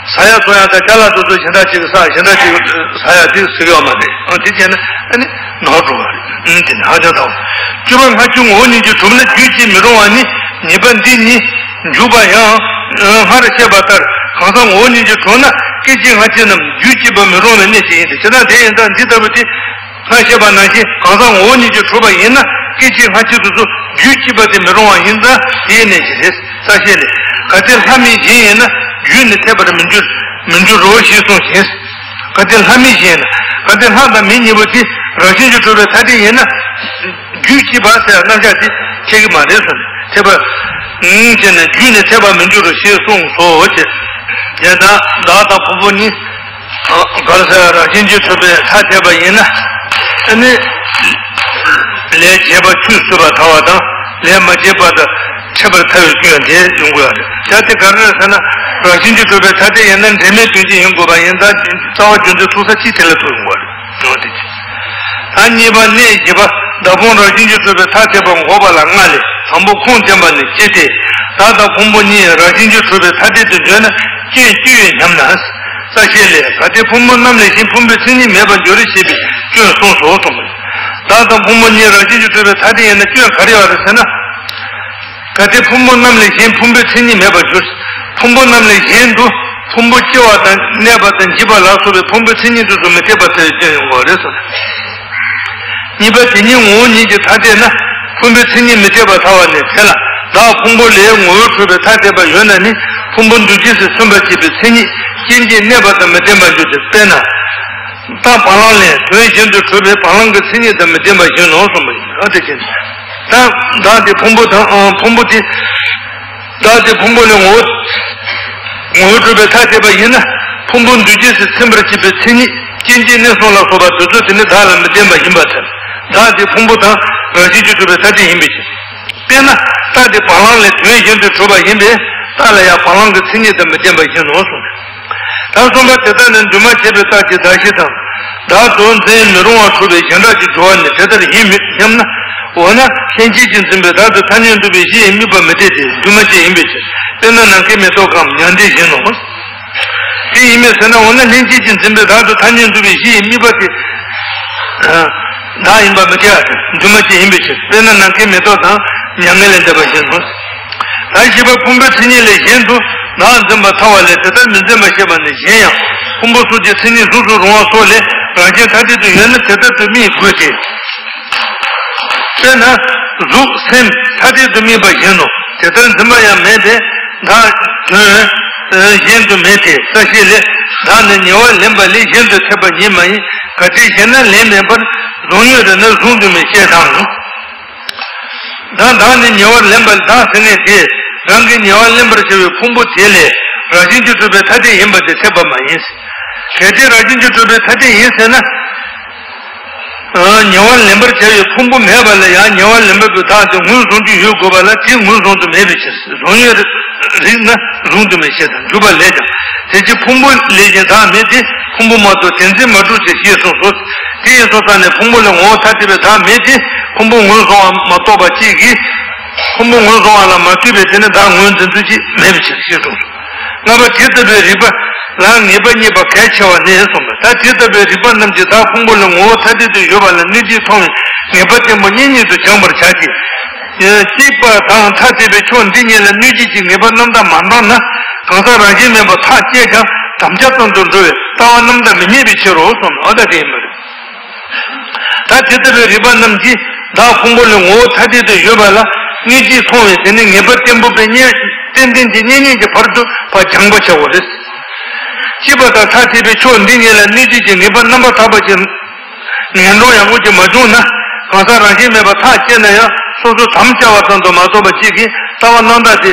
ཟ་ཡ་བཙོང་ཡ་དང་ཅ་ལག་དེ་ཚོ་གཞན་དག་ཅིག་གིས་བསགས་གཞན་དག་ཅིག་གིས་ཟ་ཡ་དེ་ཟེར་གྱི་ཡོད་མ་རེད། ཨང་། དེ་བྱས་ན་ཨ་ནི་ནོར་འགྲོ་བ་རེད། ཨང་། དེ་ནི་ཧ་ཅང་ཐལ་བ། བཅུ་པ་སྔ་ཕྱི་ངོ་བོ་ཉིད་ཀྱིས་གྲུབ་ན་རྒྱུད་ཀྱིས་མི་རུང་བ་ནི། ཉེས་པ་འདི་ཉིད་འཇུག་པ་ཡང་། སྔར་བཤད་པ་ལྟར་གང་ཟག་ངོ་བོ་ཉིད་ཀྱིས་གྲུབ་ན་སྐད་ཅིག་སྔ་ཕྱི་རྣམས་རྒྱུད་གཅིག་པ་མི་རུང་བའི་གནས་ཤིག་ཡིན་ཏེ། ཇི་ལྟར་དེ་ཡིན་ཙང་འདི་ལྟ་བུ་སྟེ། སྔར་བཤད་པ་ནང་བཞིན་གང་ཟག་ངོ་བོ་ཉིད་ཀྱིས་གྲུབ་པ་ཡིན་ན་སྐད་ཅིག་སྔ་ཕྱི་དེ་ཚོ་རྒྱུད་གཅིག་པ་དེ་མི་རུང་བ་ཡིན་ཙང་དེའི་གནས་ཤིག་རེད། ས་བཤད་ལས། གལ་ཏེ་ལྷ་མི་གཞན་ཡིན་ན་རྒྱུད་ནི་འཐད་པར་མི་འགྱུར་མི་འགྱུར་རོ་ཞེས་གསུངས་ཤིང་། གལ་ཏེ་ལྷ་མི་གཞན་ཡིན་ན། གལ་ཏེ་ལྷ་དང་མི་གཉིས་པོ་དེ་རང་བཞིན་གྱིས་གྲུབ་པའི་ཐ་དད་ཡིན་ན། རྒྱུད་གཅིག་པ་ཟེར་རྣམ་གཞག་དེ་འཐད་ཀྱི་མ་རེད་གསུངས། འཐད་པ། ཨུམ། བྱས་ནས་རྒྱུད་ནི་འཐད་པར་མི་འགྱུར་རོ་ཞེས་གསུངས་སོ། ཅེས། ཡང་དག་བདག་དང་ཕུང་པོ་གཉིས། ཨ། ག་རེ་ཟེར། རང་བཞིན་གྱིས་གྲུབ་པའི་ཐ་དད་པ་ཡིན་ན། ཨ་ནི། ལས་བྱས་པ་ཆུད་ཟོས་པར་ཐལ་བ་དང་། ལས་མ་བྱས་པ་དང་ཕྲད་པར་ཐལ་བའི་སྐྱོན་དེ་ཡོང་དགོས་པ་རེད། བྱས་ཏེ་ག་རེ་རེད་ཟེར་ན། རང་བཞིན་གྱིས་གྲུབ་པའི་ཐ་དད་ཡིན་ན་འབྲེལ་མེད་དོན་གཅིག་ཡིན་དགོས་པ་ཡིན་ཙང་རྩ་བ་རྒྱུ་མཚན་ཐུག་ས་གཅིག་དེ་ལ་ཐུག་ཡོང་དགོས་པ་རེད། འོ་དེ་ཅི། ད་གཉིས་པ་གནས་བཞི་པ་བདག་ཕུང་རང་བཞིན་གྱིས་གྲུབ་པའི་ཐ་དད་པ་འགོག་པ་ལ་ལྔ་ལས། དང་པོ་ཁུངས་བསྟན་པ་ནི་སྤྱི་སྟེ། བདག་དང་ཕུང་པོ་གཉིས་རང་བཞིན་གྱིས་གྲུབ་པའི་ཐ་དད་དུ་འདོད་ན་སྐྱོན་ཅི་ཡོད་སྙམ་ན། ས་བཤད་ལས། གལ་ཏེ་ཕུང་པོ་རྣམས་ལས་གཞན་ཕུང་པོའི་མཚན་ཉིད་མེད་པར་འགྱུར་ཞེས་པའི་སྐྱོན་གསུངས་སོ་གསུངས་པ་ཡིན། བདག་དང་ཕུང་པོ་གཉིས་རང་བཞིན་གྱིས་གྲུབ་པའི་ཐ་དད་ཡིན་ན་སྐྱོན་ག་རེ་ཡོད་རེད་ཟེར་ན། གལ་ཏེ་ཕུང་པོ་རྣམས་ལས་གཞན་ཕུང་པོའི་མཚན་ཉིད་མེད་པར་འགྱུར། ཕུང་པོ་རྣམས་ལས་གཞན་དུ་ཕུང་པོ་སྐྱེ་བ་དང་གནས་པ་དང་འཇིག་པ་ལ་སོགས་པའི་ཕུང་པོའི་མཚན་ཉིད་དུ་མི་འཐད་པར་ཐལ་བའི་སྐྱོན་ཡོང་གི་རེད་གསུངས། གཉིས་པ་དེ་ཉིད་ངོ་བོ་ཉིད་ཀྱི་ཐ་དད་ན་ཕུང་པོའི་མཚན་ཉིད་མི་འཐད་པར་ཐལ་བ་ནི། དེ་ལ་བདག་ཕུང་པོ་ལས་ངོ་བོས་གྲུབ་པའི་ཐ་དད་པ་ཡོད་ན་ནི་ཕུང་པོ་འདུ་བྱེད་ཟེར་མཚོན་པར་བྱེད་པའི་མཚན་ཉིད་རྐྱེན་གྱིས་གནས་པ་དང་མི་ལྡན་པར་འགྱུར་ཏེ། དཔེར་ན། རྟ་བ་ལང་ལས་དོན་གཞན་དུ་གྲུབ་པའི་བ་ལང་གི་མཚན་ཉིད་དང་མི་ལྡན་པ་བཞིན་ནོ་གསུངས་པ་ཡིན། འོ་དེ་བཞིན། ད་བདག་དེ་ཕུང་པོ་དང་། ཨ། ཕུང་པོ་དེ། བདག་དེ་ཕུང་པོ་ལས་ངོ་བོ། ངོ་བོས་གྲུབ་པའི་ཐ་དད་པ་ཡིན་ན། ཕུང་པོ་འདུ་བྱེད་ཟེར་མཚོན་པར་བྱེད་པའི་མཚན་ཉིད་རྐྱེན་གྱིས་གནས་གསུམ་ལ་སོགས་པ་དེ་ཚོ་དེ་ནི་བདག་ལ་མི་ལྡན་པ་ཡིན་པར་ཐལ། བདག་དེ་ཕུང་པོ་དང་རང་བཞིན་གྱིས་གྲུབ་པའི་ཐ་དད་ཡིན་པའི་ཕྱིར། དཔེར་ན། རྟ་དེ་བ་ལང་ལས་དོན་གཞན་དུ་གྲུབ་པ་ཡིན་པས་རྟ་ལ་ཡང་བ་ལང་གི་མཚན་ཉིད་དང་མི་ལྡན་པ་བཞིན་ནོ་གསུངས། ད་གསུམ་པ་དེ་ལྟར་ན་འདུས་མ་བྱས་པའི་རྟགས་ཀྱིས་བདག་བཞི་དང་། བདག་ཏུ་འཛིན་མི་རུང་བར་གྲུབ་པའི་གཞན་གྲགས་ཀྱིས་སྦྱོར་བ་ནི་དེ་ལྟར་ཡིན་མོད་སྙམ་ན། འོ་ན་ལྷན་སྐྱེས་ཀྱིས་འཛིན་པའི་བདག་ཏུ་ཐ་སྙད་འདུ་བའི་གཞི་ཡི་དམིགས་པ་མི་འཐད་དེ་འདུས་མ་བྱས་ཡིན་པའི་ཕྱིར། དཔེར་ན་ནམ་མཁའི་མེ་ཏོག་གམ་མྱང་འདས་བཞིན་ནོ། དེ་ཡིན་མོད་ཟེར་ན། འོ་ན་ལྷན་སྐྱེས་ཀྱིས་འཛིན་པའི་བདག་ཏུ་ཐ་སྙད་འདུ་བའི་གཞི་ཡི་དམིགས་པ་དེ། ཨ། བདག་ཡིན་པ་མི་འཐད་པ་དེ་འདུས་མ་བྱས་ཡིན་པའི་ཕྱིར། དཔེར་ན་ནམ་མཁའི་མེ་ཏོག་དང་མྱ་ངན་ལས་འདས་པ་བཞིན་ནོ། ད་བཞི་པ་ཕུང་པོའི་མཚན་ཉིད་ལས་གཞན་དུ་བདག་འཛིན་པར་ཐལ་བ་ལས་དེ་ལྟར་མི་འཛིན་པར་བཤད་པ་ནི། གཞན་ཡང་ཕུང་པོ་གསུམ་གྱི་མཚན་ཉིད་གཟུགས་སུ་རུང་བ་སོགས་ལས་རང་རྐྱེན་ཐ་དད་དུ་ཡོད་ན་དེ་ལྟར་དུ་དམིགས་དགོས་ཏེ། དཔེར་ན་གཟུགས་སེམས་ཐ་དད་དུ་དམིགས་པ་བཞིན་ནོ། དེ་ལྟར་འཛིན་པ་ཡང་མེད་པས་བདག་དོན་གཞན་དུ་མེད་དེ། ས་བཤད་ལས། བདག་ནི་ཉེ་བར་ལེན་པ་ལས་གཞན་དུ་འཐད་པ་ཉིད་མ་ཡིན། གལ་ཏེ་གཞན་ན་ལེན་མེད་པར་གཟུང་ཡོད་རེད་ན་གཟུང་དུ་མེད་ཅེས་དང་། ད་བདག་ནི་ཉེ་བར་ལེན་པ་ལས། བདག་ཟེར་མཁན་དེ་རང་གིས་ཉེ་བར་ལེན་པར་བྱ་བའི་ཕུང་པོ་དེ་ལས་རང་བཞིན་གྱིས་གྲུབ་པའི་ཐ་དད་ཡིན་པ་དེ་འཐད་པ་མ་ཡིན། གལ་ཏེ་རང་བཞིན་གྱིས་གྲུབ་པའི་ཐ་དད་ཡིན་ཟེར་ན། ཨ། ཉེ་བར་ལེན་པར་བྱ་བའི་ཕུང་པོ་མེད་པ་ལ་ཡང་ཉེ་བར་ལེན་པ་པོའི་བདག་དེ་ངོས་བཟུང་རྒྱུ་ཡོད་དགོས་པ་ལ་དེ་ངོས་བཟུང་དུ་མེད་པའི་ཕྱིར། གཟུང་ཡོད་རིགས་ན་གཟུང་དུ་མེད་ཅེས་དང་། འཇུག་པ་ལས་ཀྱང་། དེ་ཕྱིར་ཕུང་པོ་ལས་གཞན་བདག་མེད་དེ། ཕུང་པོ་མ་གཏོགས་དེ་འཛིན་མ་གྲུབ་ཅེས་ཞེས་གསུངས་སོ། དེ་ཡིན་སོང་ཙང་ནས་ཕུང་པོ་ལས་ངོ་བོ་ཐ་དད་པའི་བདག་མེད་དེ། ཕུང་པོ་ངོས་བཟུང་བ་མ་གཏོགས་པ་གཅིག་གིས་ཕུང་པོ་ངོས་བཟུང་བ་ལ་མ་ལྟོས་པའི་དེ་ནི་བདག་ངོས་འཛིན་ཚུལ་གཅིག་མེད་པའི་ཕྱིར་ཞེས་གསུངས་སོ། ལྔ་པ་དེ་ལྟ་བུའི་རིགས་པ་ ལ་ངེས་པ་རྙེད་པ་གལ་ཆེ་བ་ནས་གསུངས་པ། ད་དེ་ལྟ་བུའི་རིགས་པ་རྣམས་ཀྱིས་བདག་ཕུང་པོ་ལས་ངོ་བོ་ཐ་དད་དུ་ཡོད་པ་ལ་གནོད་བྱེད་མཐོང་བའི་ངེས་པ་བརྟན་པོ་གཉིས་ཉིད་དུ་སྦྱང་བར་བྱ་སྟེ། གཅིག་པ་དང་ཐ་དད་པའི་ཕྱོགས་འདི་གཉིས་ལ་གནོད་བྱེད་ཀྱི་ངེས་པ་རྣམ་དག་མ་འདང་ན། གང་ཟག་རང་བཞིན་མེད་པར་ཐག་བཅད་ཀྱང་དམ་བཅའ་ཙམ་དུ་འགྲོ་བས་ལྟ་བ་རྣམ་དག་མི་རྙེད་པའི་ཕྱིར་རོ་གསུངས། འོ་ད་དེ་ཡིན་པ་རེད། ད་དེ་ལྟ་བུའི་རིགས་པ་རྣམས་ཀྱིས་བདག་ཕུང་པོ་ལས་ངོ་བོ་ཐ་དད་དུ་ཡོད་པ་ལ་གནོད་བྱེད་མཐོང་བས་དེ་ནི་ངེས་པ་བརྟན་པོ་པའི་གནས་ཏན་ཏན་གྱི་གནས་རྙེད་ཀྱི་བར་དུ་ཕར་སྦྱང་པ་བྱའོ་རེད། སྐྱེས་པ་དང་ཐ་དད་པའི་ཕྱོགས་འདི་གཉིས་ལ་གནོད་བྱེད་ཀྱི་ངེས་པ་རྣམ་པར་དག་པ་ཅན་ངན་འགྲོ་ཡང་ངོ་ཅིག་མ་བྱུང་ན། གང་ཟག་རང་བཞིན་མེད་པར་ཐག་བཅད་ན་ཡང་སོ་སོ་དམ་བཅའ་བ་ཙམ་དུ་མ་གཏོགས་པ་གཅིག་གིས་ལྟ་བ་རྣམ་དག་དེ་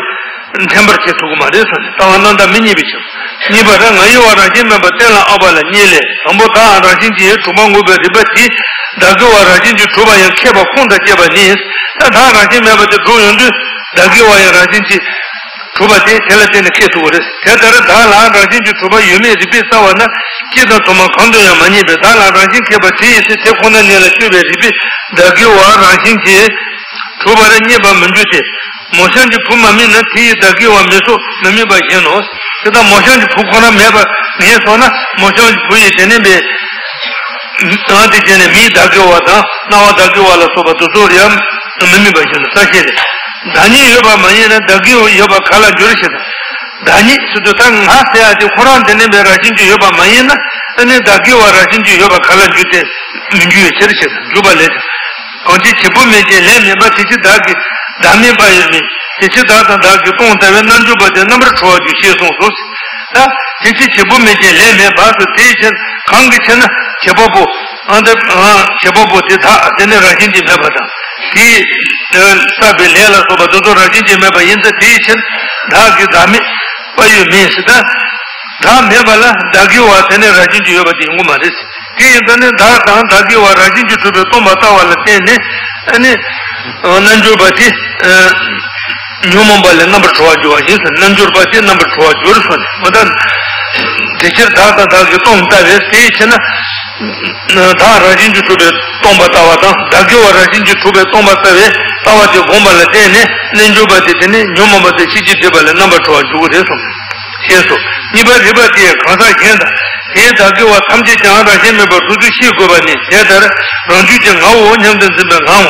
འདྲེན་པར་བྱེད་ཐུབ་ཀྱི་མ་རེད་གསུངས་ནས་ལྟ་བ་རྣམ་དག་མི་རྙེད་པའི་ཕྱིར། གཉིས་པ་ར་ང་ཡི་བ་རང་བཞིན་མེད་པ་གཏན་ལ་དབབ་པ་ལ་གཉིས་ལས། དང་པོ་བདག་རང་བཞིན་གྱིས་གྲུབ་པ་ངོས་པའི་རིགས་པ་དེས་བདག་གི་བ་རང་བཞིན་གྱིས་གྲུབ་པ་ཡང་ཁེགས་པ་ཁུངས་དང་བཅས་པ་ནི། ད་བདག་རང་བཞིན་མེད་པ་དེ་གྲུབ་ཡོང་དུས་བདག་གི་བ་ཡང་རང་བཞིན་གྱིས་གྲུབ་པ་དེ་དེ་ལ་བརྟེན་ནས་ཁེགས་ཐུབ་པ་རེད། དེ་ལྟར་བདག་ལའང་རང་བཞིན་གྱིས་གྲུབ་པ་ཡོད་མེད་རིགས་པས་བསལ་བ་ན་སྤྱི་དང་དུ་མ་གང་དུ་ཡང་མ་རྙེད་པས་བདག་ལ་རང་བཞིན་ཁེགས་པ་དེ་ཡི་ཚེ་དེ་ཁོ་ན་ཉིད་ལ་དཔྱོད་པའི་རིགས་པས་བདག་གི་བ་རང་བཞིན་གྱིས་གྲུབ་པར་རྙེད་པར་མི་འགྱུར་ཏེ། མོ་གཤམ་གྱི་བུ་མ་དམིགས་ན་དེ་ཡི་བདག་གི་བ་མི་སོགས་མི་དམིགས་པ་བཞིན་ནོ། དེ་ལྟར་མོ་གཤམ་གྱི་བུ་ཁོ་ན་མེད་པར་ངེས་སོང་ན་མོ་གཤམ་གྱི་བུ་ཡི་དེ་ནི་པའི་གང་དེ་བྱས་ནས་མིའི་བདག་གི་བ་དང་རྣ་བ་བདག་གི་བ་ལ་སོགས་པ་དེ་ཚོར་ཡང་མི་དམིགས་པ་བཞིན་དུ་ས་ཤེས་ནས། བདག་ཉིད་ཡོད་པ་མ་ཡིན་ན་བདག་གི་ཡོད་པ་ག་ལ་འགྱུར་ཞེ་ན། བདག་ཉིད་ཟེར་དུས་ད་ང་ཟེར་ཡ་དེ་ཁོ་རང་དེ་ནི་པའི་རང་བཞིན་གྱིས་ཡོད་པ་མ་ཡིན་ན་ཨ་ནི་བདག་གི་བ་རང་བཞིན་གྱིས་ཡོད་པ་ག་ལ་འགྱུར་ཏེ་མི་འགྱུར་བའི་ཕྱིར་ཞེ་ན་འཇུག་པ་ལས་ཀྱང་། གང་ཕྱིར་བྱེད་པོ་མེད་ཅིང་ལས་མེད་པ་དེ་ཕྱིར་བདག་གི་བདག་མེད་པ་ཡོད་མིན། དེ་ཕྱིར་བདག་དང་བདག་གི་སྟོང་ལྟ་བས་རྣལ་འབྱོར་པ་དེ་རྣམ་པར་གྲོལ་བར་འགྱུར་ཞེས་གསུངས་སོ། ད་དེ་ཕྱིར་བྱེད་པོ་མེད་ཅིང་ལས་མེད་པ་སོ་དེའི་ཕྱིར་གང་གི་ཕྱིར་ན་བྱེད་པ་པོ་ཨ་འདི་བྱེད་པ་པོ་དེ་དག་དེ་ནི་རང་བཞིན་གྱིས་མེད་པ་དང་དེས་བསགས་པའི་ལས་ལ་སོགས་པ་དེ་ཚོ་རང་བཞིན་གྱིས་མེད་པ་ཡིན་ཙང་དེའི་ཕྱིར་བདག་གི་བདག་མེད་པ་ཡོད་མིན་ཞེ་ན། བདག་མེད་པ་ལ་བདག་གི་བ་དེ་ནི་རང་བཞིན་གྱིས་ཡོད་པ་དེ་ཡིན་དགོས་མ་རེད། དེ་ཡིན་ཙང་ནི་བདག་དང་བདག་གི་བ་རང་བཞིན་གྱིས་གྲུབ་པའི་སྟོང་པ་ལྟ་བ་ལ་བརྟེན་ནས་ཨ་ནི་རྣལ་འབྱོར་པ་དེ་ཉོན་མོངས་པ་ལས་རྣམ་པར་གྲོལ་བར་འགྱུར་བ་ཡིན་ཟེར། རྣལ་འབྱོར་པ་དེ་རྣམ་པར་གྲོལ་བར་འགྱུར་གསུངས་ནས་མ་ད། དེ་ཕྱིར་བདག་དང་བདག་གི་སྟོང་ལྟ་བས་དེའི་ཕྱིར་ན། བདག་རང་བཞིན་གྱིས་གྲུབ་པའི་སྟོང་པ་ལྟ་བ་དང་བདག་གི་བ་རང་བཞིན་གྱིས་གྲུབ་པའི་སྟོང་པ་ལྟ་བའི་ལྟ་བ་དེ་བསྒོམས་པ་ལ་བརྟེན་ནས་རྣལ་འབྱོར་པ་དེ་དེ་ནི་ཉོན་མོངས་པ་དང་ཤེས་བྱའི་སྒྲིབ་པ་ལས་རྣམ་པར་གྲོལ་བར་འགྱུར་དགོས་རེད་གསུངས། ཞེས་སོ། གཉིས་པ་རིགས་པ་དེས་གང་ཟག་གཞན་དང་དེའི་བདག་གི་བ་ཐམས་ཅད་ཀྱང་རང་བཞིན་མེད་པར་རྫོགས་ཚུལ་ཤེས་དགོས་པ་ནི་དེ་ལྟར་རང་རྒྱུད་ཀྱི་ངའོ་སྙམ་དུ་འཛིན་པའི་ངའོ།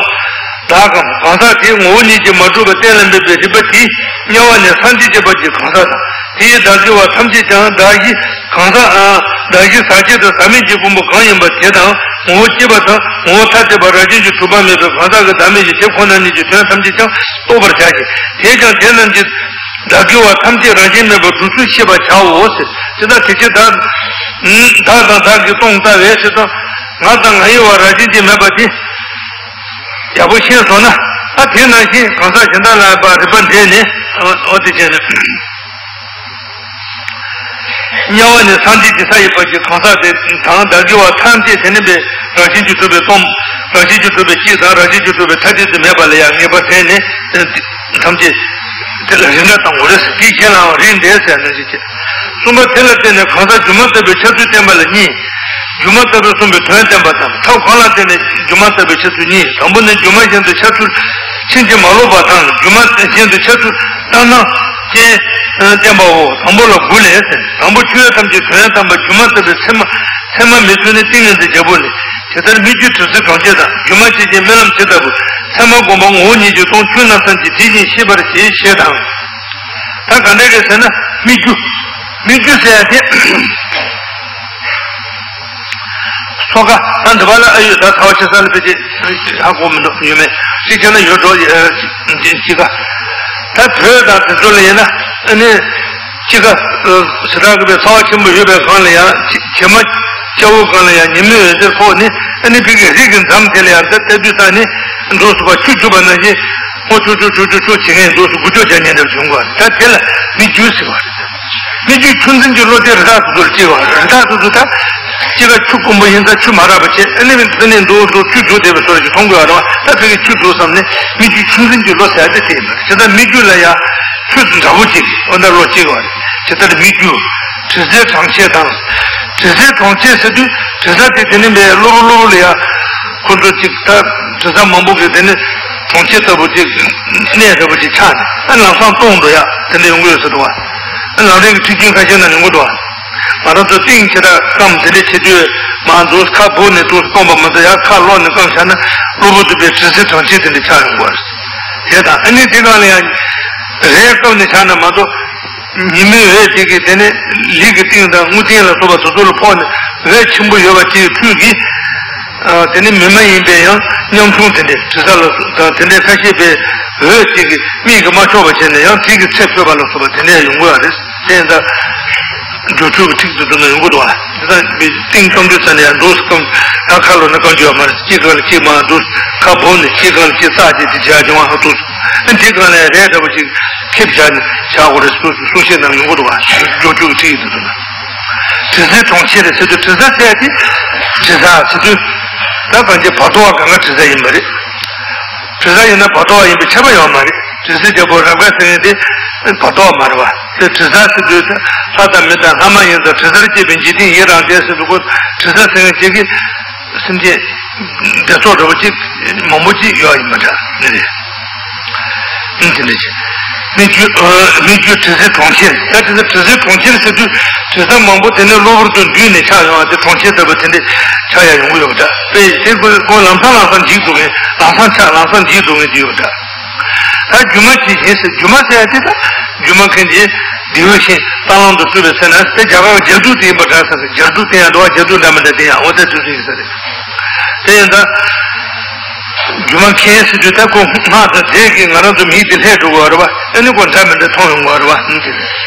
བདག་གམ་གང་ཟག་དེའི་ངོ་བོ་ཉིད་ཀྱིས་མ་གྲུབ་པ་གཏན་ལ་འབེབས་པའི་རིགས་པ་དེས་དམྱལ་བ་ནས་སངས་རྒྱས་ཀྱི་བར་གྱི་གང་ཟག་དང་དེའི་བདག་གི་བ་ཐམས་ཅད་ཀྱང་བདག་གཞན་གང་ཟག་བདག་གཞན་ཟག་བཅས་དང་ཟག་མེད་ཀྱི་ཕུང་པོ་གང་ཡིན་པ་དེ་དང་ངོ་བོ་སྐྱེས་པ་དང་ངོ་བོ་ཐ་དད་པ་རང་བཞིན་གྱིས་གྲུབ་པ་མེད་པའི་གང་ཟག་གི་བདག་མེད་ཀྱི་དེ་ཁོ་ན་ཉིད་ཀྱི་དོན་ཐམས་ཅད་ཀྱང་རྟོགས་པར་བྱ་ཞིང་དེས་ཀྱང་དེ་རྣམས་ཀྱི་བདག་གི་བ་ཐམས་ཅད་རང་བཞིན་མེད་པར་གྲུབ་ཚུལ་ཤེས་པར་བྱའོ་ཟེར། དེ་ལྟར་དེ་ཕྱིར་བདག་བདག་དང་བདག་གི་སྟོང་ལྟ་བས་ཞེས་དང་ང་དང་ང་ཡི་བ་རང་བཞིན་གྱིས་མེད་པ་དེ་ཡག་པོ་ཤེས་སོང་ན་ཨ་དེ་ནང་བཞིན་གང་ཟག་གཞན་དག་ལ་ཡང་རིགས་པ་འདྲེས་ནས་འོ་དེ་བྱས་ནས། དམྱལ་བ་ནས་སངས་རྒྱས་ཀྱི་ས་ཡི་བར་གྱི་གང་ཟག་དེ་དང་བདག་གི་བ་ཐམས་ཅད་དེ་ནི་པའི་རང་བཞིན་གྱིས་གྲུབ་པའི་སྟོང་། རང་བཞིན་གྱིས་གྲུབ་པའི་སྤྱི་དང་རང་བཞིན་གྱིས་གྲུབ་པའི་ཐ་དད་དུ་མེད་པ་ལ་ཡང་ངེས་པ་དྲན་ནས་ཐམས་ཅད་དེ་ལ་རིགས་འདྲ་དང་འོ་རེ་དེའི་གཞན་ལའང་རིགས་འདྲ་ཟེར་ནས་ཞིག་བྱེད། གསུམ་པ་དེ་ལ་བརྟེན་ནས་གང་ཟག་སྒྱུ་མ་ལྟ་བུའི་འཆར་ཚུལ་བསྟན་པ་ལ་གཉིས། སྒྱུ་མ་ལྟ་བུའི་གསུངས་པའི་དོན་བསྟན་པ་དང་ཐབས་གང་ལ་བརྟེན་ནས་སྒྱུ་མ་ལྟ་བུའི་འཆར་ཚུལ་གཉིས། དང་པོ་ནི་སྒྱུ་མ་བཞིན་དུ་འཆར་ཚུལ་ཕྱིན་ཅི་མ་ལོག་པ་དང་སྒྱུ་མ་བཞིན་དུ་འཆར་ཚུལ་ལྟར་སྣང་ཅན་བསྟན་པའོ། དང་པོ་ལ་དགུ་ལས་ཟེར། དང་པོ་ཆོས་ཐམས་ཅད་དོན་དམ་པ་སྒྱུ་མ་ལྟ་བུའི་ཚད་མ་ཚད་མ་མི་ཚུལ་ནི་ཏིང་ངེ་འཛིན་བརྒྱད་པོ་ལས། དེ་ལྟར་སྨིག་རྒྱུ་དྲི་ཟའི་གྲོང་ཁྱེར་དང་སྒྱུ་མ་བྱེད་ཅིང་རྨི་ལམ་ཇི་ལྟ་བུ། ཚད་མ་བསྒོམ་པ་ངོ་བོ་ཉིད་ཀྱི་སྟོང་ཆོས་རྣམས་ཐམས་ཅད་དེ་བཞིན་ཤེས་པར་བྱེད་ཞེས་དང་། ད་ག་འདྲ་གི་ཟེར་ན་སྨིག་རྒྱུ། སྨིག་རྒྱུ་ཟེར་ཡ་དེ། སོ་ག་ད་འདི་བ་ལ་ཨ་ཡོད་ད་ཚ་བ་ཆེ་ས་ལ་ཕེ་ཅེ་ཧ་གོ་མི་འདུག་ཡོད་མེད་ཅིག་བྱས་ན་ཡོད་འགྲོ་ཅི་ག་ད་བོད་དང་དེ་ཚོ་ལ་ཡིན་ན་ཨ་ནི། ཅི་ག་ཞེ་དྲག་གི་པའི་ཚ་བ་ཆེན་པོ་ཡོད་པའི་སྒང་ལ་ཡང་བྱེ་མ་སྐྱ་བོའི་སྒང་ལ་ཡང་ཉི་མའི་འོད་ཟེར་ཕོག་ནས་ཨ་ནི་ཕ་གི་རི་གི་འཛམ་དེ་ལ་ཡང་ད་ལྟ་དུས་ས་ནས་འགྲོ་སུ་བ་ཆུ་རྒྱུ་བ་ནང་བཞིན་ཧོ་ཆུ་ཆུ་ཆུ་ཆུ་ཆུ་བྱེད་མཁན་འགྲོ་སུ་འགུལ་སྐྱོད་བྱ་མཁན་འདྲ་བྱུང་གོ་ད་དེ་ལ་སྨིག་རྒྱུ་ཟེར་བ་རེད། སྨིག་རྒྱུ་ཆུ་འཛིན་གྱི་བློ་དེ་རི་དྭགས་སོ་སོར་སྐྱེ་བ་རི་དྭགས་སོ་སོ་ད་ཅི་ག་ཆུ་དཀོན་པོ་ཡིན་ཙང་ཆུ་མ་རག་པ་བྱས་ཨ་ནི་ཕ་གི་འགྲོ་འགྲོ་ཆུ་རྒྱུ་བསྡད་པའི་སོ་ར་ཅིག་མཐོང་དགོས་བ་རེད་བ་ད་ཕ་གི་ཆུ་རྒྱུ་བསམ་ནས་སྨིག་རྒྱུ་ཆུ་འཛིན་གྱི་བློ་ཟེར་ཡ་དེ་དེ་ཡིན་པ་རེད། བྱས་ཙང་སྨིག་རྒྱུ་ལ་ཡང་ཆུ་འདྲ་པོ་ཅིག་འོ་ན་བློ་སྐྱེ་བ་རེད། ཇི་ལྟར་སྨིག་རྒྱུ། དྲི་ཟའི་གྲོང་ཁྱེར་དང་། དྲི་ཟའི་གྲོང་ཁྱེར་ཟེར་དུས་དྲི་ཟ་དེ་དེ་ནི་མེད་གློ་བུར་གློ་བུར་ལ་ཡ། ཁོ་ཚོ་ཅིག་ད་དྲི་ཟ་མང་པོ་གི་དེ་ནི་གྲོང་ཁྱེར་ལྟ་བུ་ཅིག་གནས་ལྟ་བུ་ཅིག་ཆགས་ནས་ཨ་ལམ་སང་སྟོང་འགྲོ་ཡ་དེ་འདྲ་ཡོང་གི་ཡོད་ཟེར་འདུག་བ། ཨ་ལམ་རིམ་གྱི་མཐུན་རྐྱེན་ཁ་ཤས་ན་ཡོང་གི་འདུག་བ། ང་རང་ཚོ་གཏིང་ཇི་ལྟར་བསྐམས་དེ་འདྲ་བྱེད་དུས་མ་འདུག་ཁ་སྦུབ་ནས་འདུག་སྟོང་པ་མ་ཚད་ཡར་ཁ་ལོག་ནས་བསྐམས་བཞག་ན་གློ་བུར་དུ་པའི་དྲི་ཟའི་གྲང་ཁྱེར་དེ་འདྲ་ཆགས་ཡོང་གི་རེད། དེ་དང་ཨ་ནི་དེ་གང་ལ་ཡང་རས་བཀབ་ནས་བཞག་ན་མ་གཏོགས། ཉི་མའི་འོད་ཅིག་གིས་དེ་ནི་ལུས་ཀྱི་གཏིང་དང་རྔུལ་ཆུ་ལ་སོགས་པ་དེ་ཚོ་ལ་ཕོག་ནས་འོད་ཆེན་པོ་ཡོད་པ་དེའི་འཕྲུལ་གྱིས། ཨ། དེ་ནི་མི་མ་ཡིན་པའི་ཡང་ཉམ་ཆུང་དེ་འདྲའི་དྲི་ཟ་ལ་དང་དེ་འདྲའི་ཁ་ཤས་པའི་འོད་ཅིག་གིས་མིག་གིས་མ་ཆོག་པ་བྱས་ནས་ཡང་དེ་གི་ཚེ་འཕོས་པ་ལ་སོགས་པ་དེ་འདྲ་ཡོང་གི་ཡོད་རེད། དེ་ཡིན་ཙང་། སྦྱོར་ཆོས་ཀྱི་ཁྲིད་དེ་ཚོ་ན་ཡོང་གི་འདུག་བ། དེ་ལྟར་མི་སྟེང་གཏམ་རྒྱུད་ས་ནས་ཡང་འདུག་སེ་སྐམ། ད་ཁ་ལོག་ན་སྐམ་རྒྱུ་ཡོད་མ་རེད། གཅིག་གང་ལ་གཅིག་མ་འདུག་ཁ་སྦུབ་ནས་གཅིག་གང་ལ་གཅིག་བཙགས་བྱས་དེ་བྱས་བྱུང་བ་འདུག་དེ་གང་ལ་རས་འདྲ་པོ་ཅིག་ཁེབས་བྱས་ནས་བཞག་དགོས་རེད་ཟེར་གསུང་བཤད་གནང་ཡོང་གི་འདུག་བ། སྦྱོར་ཆོས་ཀྱི་ཁྲིད་དེ་ཚོ་ན། དྲི་ཟའི་གྲོང་ཁྱེར་རེད་ཟེར་དུས་དྲི་ཟ་ཟེར་ཡ་དེ། དྲི་ཟ་ཟེར་དུས། ད་གང་ཅི་བར་དོ་བ་གང་ག་དྲི་ཟ་ཡིན་པ་རེད། དྲི་ཟ་ཡིན་ན་བར་དོ་བ་ཡིན་པའི་ཁྱབ་པ་ཡོད་མ་རེད། དྲི་ཟའི་རྒྱལ་པོ་རབ་དགའ་ཟེར་མཁན་དེ་བར་དོ་བ་མ་རེད་བ། དེ་དྲི་ཟ་ཟེར་དུས་ལྷ་དང་མི་དང་ལྷ་མ་ཡིན་དང་དྲི་ཟར་སྐྱེས་པའི་འཇིག་རྟེན་ཡི་རངས་ཏེ་ཟེར་དུས་ཁོ་དྲི་ཟ་ཟེར་མཁན་ཅིག་གིས་སེམས་ཅན་སྡེ་ཚོགས་འདྲ་པོ་ཅིག་མང་པོ་ཅིག་ཡོད་ཡིན་པ་འདྲ་ནི་རེད། ཨང་། དེ་འདྲ་ཅིག་སྨིག་རྒྱུ། ཨ། སྨིག་རྒྱུ་དྲི་ཟའི་གྲོང་ཁྱེར། ད་དེ་ཚོ་དྲི་ཟའི་གྲོང་ཁྱེར་ཟེར་དུས་དྲི་ཟ་མང་པོ་དེ་ནས་གློ་བུར་དུ་འདུས་ནས་ཆགས་ཡོང་བ་དེ་གྲོང་ཁྱེར་ལྟ་བུ་དེ་འདྲ་ཆགས་ཡ་ཡོང་གི་ཡོད་པ་འདྲ། དཔེ་དེ་ཁོ་ཁོ་ལམ་སང་ལམ་སང་འཇིག་འགྲོ་མཁན། ལམ་སང་ཆགས་ལམ་སང་འཇིག་འགྲོ་མཁན་དེ་ཡོད་པ་འདྲ། ད་སྒྱུ་མ་ཇི་བཞིན་ཟེར། སྒྱུ་མ་ཟེར་ཡ་དེ་ད་སྒྱུ་མ་མཁན་གྱིས་ལྡེའུ་བཞིན་རྟ་གླང་དུ་སྤྲུལ་པའི་ཚེ་ན་དེ་རྒྱ་གར་རྒྱ་མཚོ་དེ་ཡིན་པ་འདྲ་ཟེར། རྒྱ་མཚོ་དེ་ཡང་འགྲོ་བ་རྒྱ་མཚོ་འདྲ་མི་འདྲ་དེ་ཡང་འོ་ད་དུས་ཚོད་ཡིན་ས་རེད། དེ་ཡིན་ད། སྒྱུ་མ་མཁན་ཟེར་དུས་ད་ཁོ་སྔགས་དང་རྫས་ཀྱིས་ང་རང་ཚོ་མིག་དེ་ལྷས་འགྲོ་གི་ཡོད་རེད་བ། ཨ་ནི་ཁོ་འདྲ་མི་འདྲ་མཐོང་ཡོང་གི་ཡོད་རེད་བ། ཨ་ནི་དེ་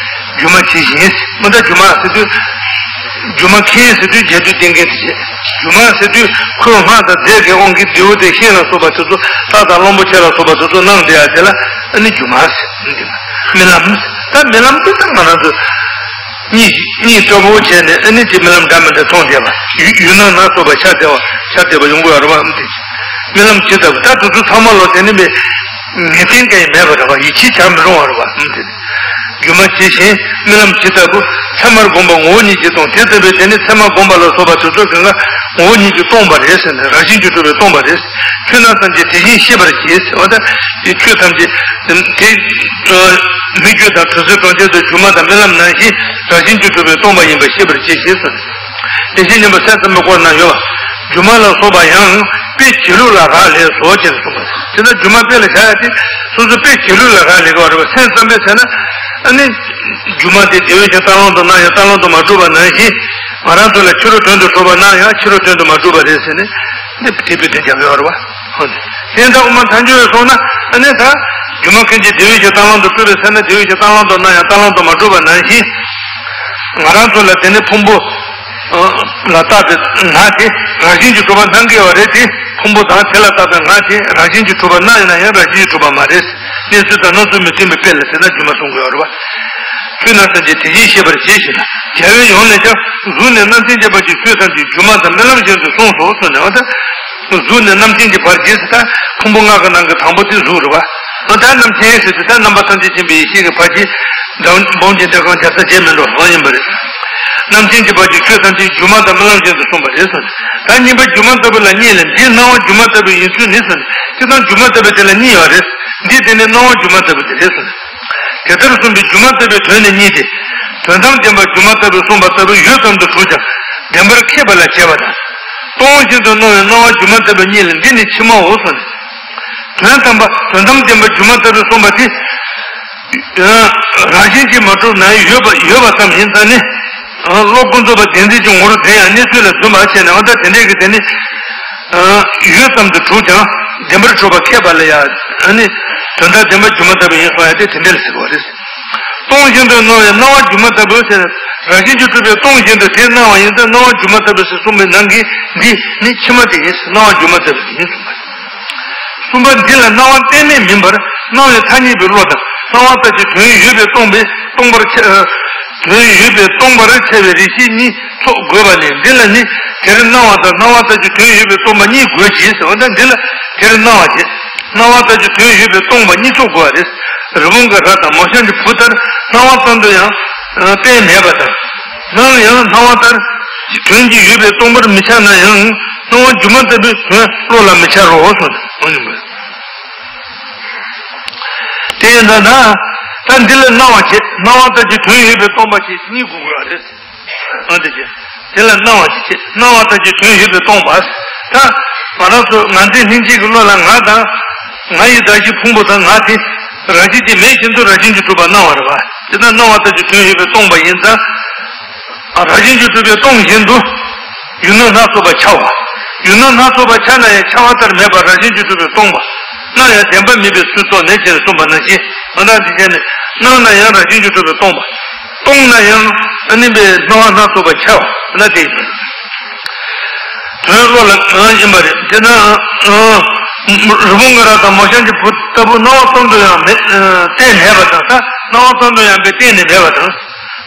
སྒྱུ་མ་ཇི་བཞིན། མ་ད་སྒྱུ་མ་ཟེར་དུས། སྒྱུ་མ་མཁན་ཟེར་དུས་རྒྱས་བསྡུས་བསྟན་མཁན་དེ་བྱས། སྒྱུ་མ་ཟེར་དུས་ཁོས་སྔགས་དང་རྫས་ཀྱི་དབང་གིས་ལྡེའུ་དང་ཤིང་ལ་སོགས་པ་དེ་ཚོ་རྟ་དང་གླང་པོ་ཆེ་ལ་སོགས་པ་དེ་ཚོ་གནང་བསྡད་ཡ་དེ་ལ་ཨ་ནི་སྒྱུ་མ་ཟེར། རྨི་ལམ། ད་རྨི་ལམ་དེ་ད་ང་རང་ཚོ། གཉིད་གཉིད་སྐྱོ་པོ་བྱས་ནས་ཨ་ནི་དེ་རྨི་ལམ་འདྲ་མི་འདྲ་མཐོང་བསྡད་པ། ཡུལ་ཡུལ་སྣང་སྣ་ཚོགས་པ་ཤར་བསྡད་པ་ཤར་བསྡད་པ་ཡོང་གི་ཡོད་རེད་བ། ཨ་ནི་དེ་རྨི་ལམ་ཇི་ལྟ་བུ། ད་དེ་ཚོ་ཚང་མ་ལོ་དེ་ནི་མི་ངེས་གཏན་གང་ཡང་མེད་པ་རེད་བ། ཡིད་ཆེས་བྱ་མི་རུང་བ་རེད་བ། ཨ་ནི་དེ་སྒྱུ་མ་ཇི་བཞིན་རྨི་ལམ་ཇི་ལྟ་བུ། མཚན་མར་བསྒོམས་པ་ངོ་བོ་ཉིད་ཀྱིས་སྟོང་། དེ་ལྟ་བུའི་དེ་ནི་མཚན་མ་བསྒོམས་པ་ལ་སོགས་པ་དེ་ཚོ་གང་ག་ངོ་བོ་ཉིད་ཀྱིས་སྟོང་པ་རེད་ཟེར་ནས་རང་བཞིན་གྱིས་གྲུབ་པས་སྟོང་པ་རེད། ཆོས་རྣམས་ཐམས་ཅད་དེ་བཞིན་ཤེས་པར་བྱེད་ཟེར་བ་དང་། དེ་ཆོས་ཐམས་ཅད་དེ་སྨིག་རྒྱུ་དང་དྲི་ཟའི་གྲོང་ཁྱེར་དུ་སྒྱུ་མ་དང་རྨི་ལམ་ནང་བཞིན་རང་བཞིན་གྱིས་གྲུབ་པས་སྟོང་པ་ཡིན་པར་ཤེས་པར་བྱེད་ཞེས་གསུངས། དེ་བཞིན་ཉན་པ་སེམས་ཙམ་པའི་སྐོར་ན་ཡོད་པ། སྒྱུ་མ་ལ་སོགས་པ་ཡང་དཔེ་བྱེད་ལུགས་ལ་རག་ལས་སོ་ཞེས་གསུངས་པ། དེ་ལྟར་སྒྱུ་མ་དཔེ་ལ་བཞག་ཡ་དེ་སོ་སོ་དཔེ་བྱེད་ལུགས་ལ་རག་ལས་དགོས་པ་རེད་བ། སེམས་ཙམ་པས་ཟེར་ན་ཨ་ནི་སྒྱུ་མ་དེ་ལྡེའུ་བཞིན་རྟ་གླང་དུ་སྣང་ཡང་རྟ་གླང་དུ་མ་གྲུབ་པ་ནང་བཞིན། ང་རང་ཚོ་ལ་ཕྱི་རོལ་དོན་དུ་གྲུབ་པ་སྣང་ཡང་ཕྱི་རོལ་དོན་དུ་མ་གྲུབ་པ་རེད་ཟེར་ནས་འདི་དེ་དཔེ་དོན་རྒྱབ་ཡོད་རེད་བ། དེ་ལྟར་དབུ་མ་ཐལ་འགྱུར་བས་གསུངས་ན་ཨ་ནི་ད་སྒྱུ་མ་མཁན་གྱིས་ལྡེའུ་བཞིན་རྟ་གླང་དུ་སྤྲུལ་པའི་ཚེ་ན་ལྡེའུ་བཞིན་རྟ་གླང་དུ་སྣང་ཡང་རྟ་གླང་དུ་མ་གྲུབ་པ་ནང་བཞིན། ང་རང་ཚོ་ལ་དེ་ནི་ཕུང་པོ་ལ་བཏགས་པའི་ངག་དེ་རང་བཞིན་གྱིས་གྲུབ་པ་སྣང་གི་ཡོད་རེད་དེ། ཕུང་པོ་དང་དེ་ལ་བཏགས་པའི་ངག་དེ་རང་བཞིན་གྱིས་གྲུབ་པ་སྣང་ཡིན་ན་ཡང་རང་བཞིན་གྱིས་གྲུབ་པ་མ་རེད། གནས་ཚུལ་དང་སྣང་ཚུལ་མི་མཐུན་པའི་དཔེ་ལ་ཟེར་ན་སྒྱུ་མ་གསུང་གི་ཡོད་རེད་བ། ཆོས་རྣམས་ཐམས་ཅད་དེ་བཞིན་ཤེས་པར་བྱེད་ཞེ་ན། རྒྱལ་བའི་ཡུམ་ལས་ཀྱང་གཟུགས་ནས་རྣམ་མཁྱེན་བྱེད་པ་གྱི་ཆོས་ཐམས་ཅད་སྒྱུ་མ་དང་རྨི་ལམ་བཞིན་དུ་གསུངས་སོ་གསུངས་ནས། འོ་ད་གཟུགས་ནས་རྣམ་མཁྱེན་གྱི་བར་གྱིས་ཟེར། ད་ཕུང་པོ་ལྔ་གི་ནང་གི་དང་པོ་དེ་གཟུགས་རེད་བ། འོ་ད་རྣམ་མཁྱེན་ཟེར་དུས་ད་རྣམ་པ་ཐམས་ཅད་མཁྱེན་པའི་ཡེ་ཤེས་ཀྱི་བར་གྱིས་འབུམ་གྱི་སྡེ་གང་བརྒྱ་རྩ་བརྒྱད་མིན་འགྲོ་འོ་ཡིན་པ་རེད། རྣམ་མཁྱེན་གྱི་བར་གྱི་ཆོས་ཐམས་ཅད་སྒྱུ་མ་དང་རྨི་ལམ་བཞིན་དུ་གསུངས་པ་རེད་གསུངས། ད་གཉིས་པ་སྒྱུ་མ་ལྟ་བུ་ལ་གཉིས་ལས། འདི་སྣང་བ་སྒྱུ་མ་ལྟ་བུའི་ཡིན་ཚུལ་ནི་གསུངས། སྤྱིར་བཏང་སྒྱུ་མ་ལྟ་བུ་དེ་ལ་གཉིས་ཡོད་རེད། འདི་དེ་ནི་སྣང་བ་སྒྱུ་མ་ལྟ་བུ་དེ་རེད་གསུངས། དེ་ལྟར་གསུངས་པའི་སྒྱུ་མ་ལྟ་བུའི་དོན་ནི་གཉིས་ཏེ། དོན་དམ་བདེན་པ་སྒྱུ་མ་ལྟ་བུ་གསུངས་པ་ལྟ་བུ་ཡུད་ཙམ་དུ་གྲུབ་ཀྱང་བདེན་པར་ཁེགས་པ་ལ་བྱེད་པ་དང་། སྟོང་བཞིན་དུ་སྣང་བའི་སྣང་བ་སྒྱུ་མ་ལྟ་བུ་གཉིས་ལས། འདི་ནི་ཕྱི་མའོ་གསུངས། དོན་དམ་པ་དོན་དམ་བདེན་པ་སྒྱུ་མ་ལྟ་བུ་གསུངས་པ་དེ། རང་བཞིན་གྱིས་མ་གྲུབ་ན་ཡོད་པ་ཡོད་པ་ཙམ་ཡིན་ཙང་ནི། བློ་ཀུན་རྫོབ་པ་བདེན་འཛིན་གྱི་ངོ་བོར་འཛིན་ཡང་གནས་ཚུལ་ལ་བརྫུན་པ་བྱས་ནས། འོ་ད་དེ་འདྲས་ཀྱི་དེ་ནི། ཡུད་ཙམ་དུ་གྲུབ་ཀྱང་བདེན་པར་གྲུབ་པ་ཁེགས་པ་ལ་ཡང་ནི། དོན་དམ་བདེན་པ་སྒྱུ་མ་ལྟ་བུ་ཡིན་གསུང་ཡ་དེ་དེ་འདྲས་ལ་ཟེར་བ་རེད། སྟོང་བཞིན་དུ་སྣང་བའི་སྣང་བ་སྒྱུ་མ་ལྟ་བུ་ཟེར། རང་བཞིན་གྱིས་གྲུབ་པའི་སྟོང་བཞིན་དུ་དེ་སྣང་བ་ཡིན་ཙང་སྣང་བ་སྒྱུ་མ་ལྟ་བུ་ཟེར་གསུངས་པའི་ནང་གི་འདི་ནི་ཕྱི་མ་དེ་ཡིན། སྣང་བ་སྒྱུ་མ་ལྟ་བུ་དེ་ཡིན་གསུངས་པ་རེད། གསུམ་པ་འདི་ལ་སྣང་བ་གཏན་མེད་མིན་པར་སྣང་བའི་མཐའ་གཉིས་པའི་བློ་དང་སྣང་བ་ལྟར་གྱི་དོན་ཡོད་པས་སྟོང་པའི་སྟོང་པར་ཁྱབ། དོན་ཡོད་པས་སྟོང་པར་ཁྱབ་པའི་རིགས་ཤེས་གཉིས་ཚོགས་དགོས་པ་ལས། འདི་ལ་ནི་དེར་སྣང་བ་དང་སྣང་བ་ལྟར་གྱི་དོན་ཡོད་པས་སྟོང་པ་གཉིས་དགོས་ཀྱི་ཟེར་བ་དང་། འདི་ལ་དེར་སྣང་བ་བྱས། སྣང་བ་ལྟར་གྱི་དོན་ཡོད་པས་སྟོང་པ་གཉིས་ཚོགས་དགོས་པ་རེད། རི་བོང་གི་རྭ་དང་མོ་གཤམ་གྱི་བུ་ལྟར་སྣང་བ་ཙམ་དུ་ཡང་གཏན་མེད་པ་དང་། སྣང་ཡང་སྣང་བ་ལྟར་གྱི་དོན་གྱི་ཡོད་པས་སྟོང་པར་མི་ཁྱབ་ན་ཡང་སྣང་བ་སྒྱུ་མ་ལྟ་བུའི་དོན་བློ་ལ་མི་འཆར་རོ་གསུངས་ཏེ། དེ་ཡིན་ན་ད་འདི་ལ་སྣང་བ་བྱེད། སྣང་བ་ལྟར་གྱི་དོན་ཡོད་པས་སྟོང་པ་ཞེས་གཉིས་དགོས་པ་རེད། ཨ་དེ་བྱས། དེ་ལ་སྣང་བ་ཞིག་བྱེད། སྣང་བ་ལྟར་གྱི་དོན་ཡོད་པས་སྟོང་པ། ད་ང་རང་ཚོ་ང་འཛིན་ལྷན་སྐྱེས་ཀྱི་བློ་ལ་ང་དང་། ང་ཡི་གདགས་གཞི་ཕུང་པོ་དང་ང་དེ་རང་བཞིན་གྱིས་མེད་བཞིན་དུ་རང་བཞིན་གྱིས་གྲུབ་པ་སྣང་བ་རེད་པ། དེ་ལྟར་སྣང་བ་ལྟར་གྱི་དོན་ཡོད་པས་སྟོང་པ་ཡིན་ཙང་། ཨ། རང་བཞིན་གྱིས་གྲུབ་པས་སྟོང་བཞིན་དུ། ཡུལ་སྣང་སྣ་ཚོགས་པ་འཆར་བ། ཡུལ་སྣང་སྣ་ཚོགས་པ་འཆར་ན་ཡང་འཆར་བ་ལྟར་མེད་པར་རང་བཞིན་གྱིས་གྲུབ་པས་སྟོང་པ། སྣང་ཡང་བདེན་པ་མིན་པའི་ཚུལ་སོགས་ནན་ཞིང་གསུངས་པ་ནང་བཞིན། ང་དང་འདི་བྱས་ནས་སྣང་ན་ཡང་རང་བཞིན་གྱིས་གྲུབ་པས་སྟོང་པ། སྟོང་ན་ཡང་ཨ་ནི་པའི་སྣང་བ་སྣ་ཚོགས་པ་འཆར་བ་ན་དེ། དོན་བློ་ལ་གང་ཡིན་པ་རེད། དེ་ན་རི་བོང་ང་ར་དང་མོ་གཤམ་གྱི་བུ་ལྟ་བུ་སྣང་བ་ཙམ་དུ་ཡང་མེད། གཏན་མེད་པ་དང་། ད་སྣང་བ་ཙམ་དུ་ཡང་པའི་གཏན་ནས་མེད་པ་དང་།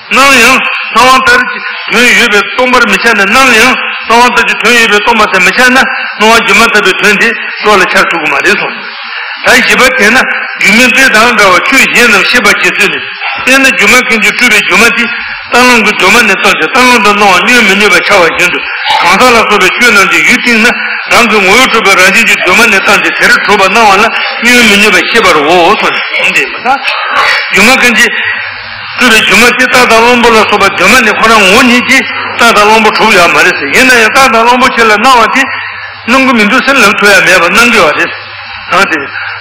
སྣང་ཡང་སྣང་བ་ལྟར་གྱི་དོན་ཡོད་པས་སྟོང་པར་མི་འཆར་ན། སྣང་ཡང་སྣང་བ་ལྟར་གྱི་དོན་ཡོད་པས་སྟོང་པ་དེ་མི་འཆར་ན། སྣང་བ་སྒྱུ་མ་ལྟ་བུའི་དོན་དེ་བློ་ལ་འཆར་ཐུབ་ཀྱི་མ་རེད་གསུངས། ད་བཞི་པ་དེ་ན་སྒྱུ་མའི་རྩལ་དང་འདྲ་བར་ཆོས་གཞན་རྣམས་ཤེས་པར་བྱེད་ཚུལ་ནི། དཔེར་ན་སྒྱུ་མ་མཁན་གྱིས་སྤྲུལ་པའི་སྒྱུ་མ་དེ་རྟ་གླང་གི་སྒྱུ་མ་ནས་བརྩམས་ཏེ་རྟ་གླང་དུ་སྣང་བ་བསྙོན་མི་ནུས་པར་འཆར་བ་བཞིན་དུ། གང་ཟག་ལ་སོགས་པའི་ཆོས་རྣམས་ཀྱི་ཡུལ་སྟེང་ན་རང་གི་ངོ་བོས་གྲུབ་པའི་རང་བཞིན་གྱི་སྒྱུ་མ་ནས་བརྩམས་ཏེ་དེར་གྲུབ་པ་སྣང་བ་ལ་བསྙོན་མི་ནུས་པར་ཤེས་པར་འོ་གསུངས་ནས། སྒྱུ་མ་མཁན་གྱིས་སྤྲུལ་པའི་སྒྱུ་མ་དེ་རྟ་དང་གླང་པོ་ལ་སོགས་པ་སྒྱུ་མ་ནི་ཁོ་རང་ངོ་བོ་ཉིད་ཀྱིས་རྟ་དང་གླང་པོ་གྲུབ་ཡོད་མ་རེད་ཟེར། ཡིན་ན་ཡང་རྟ་དང་གླང་པོ་ཆེ་ལ་སྣང་བ་དེ་སྣང་གི་མི་འདུག་ཟེར་ལབ་ཐུབ་ཡ་མེད་པར་སྣང་གི་ཡོད་རེད། ཨ་དེ་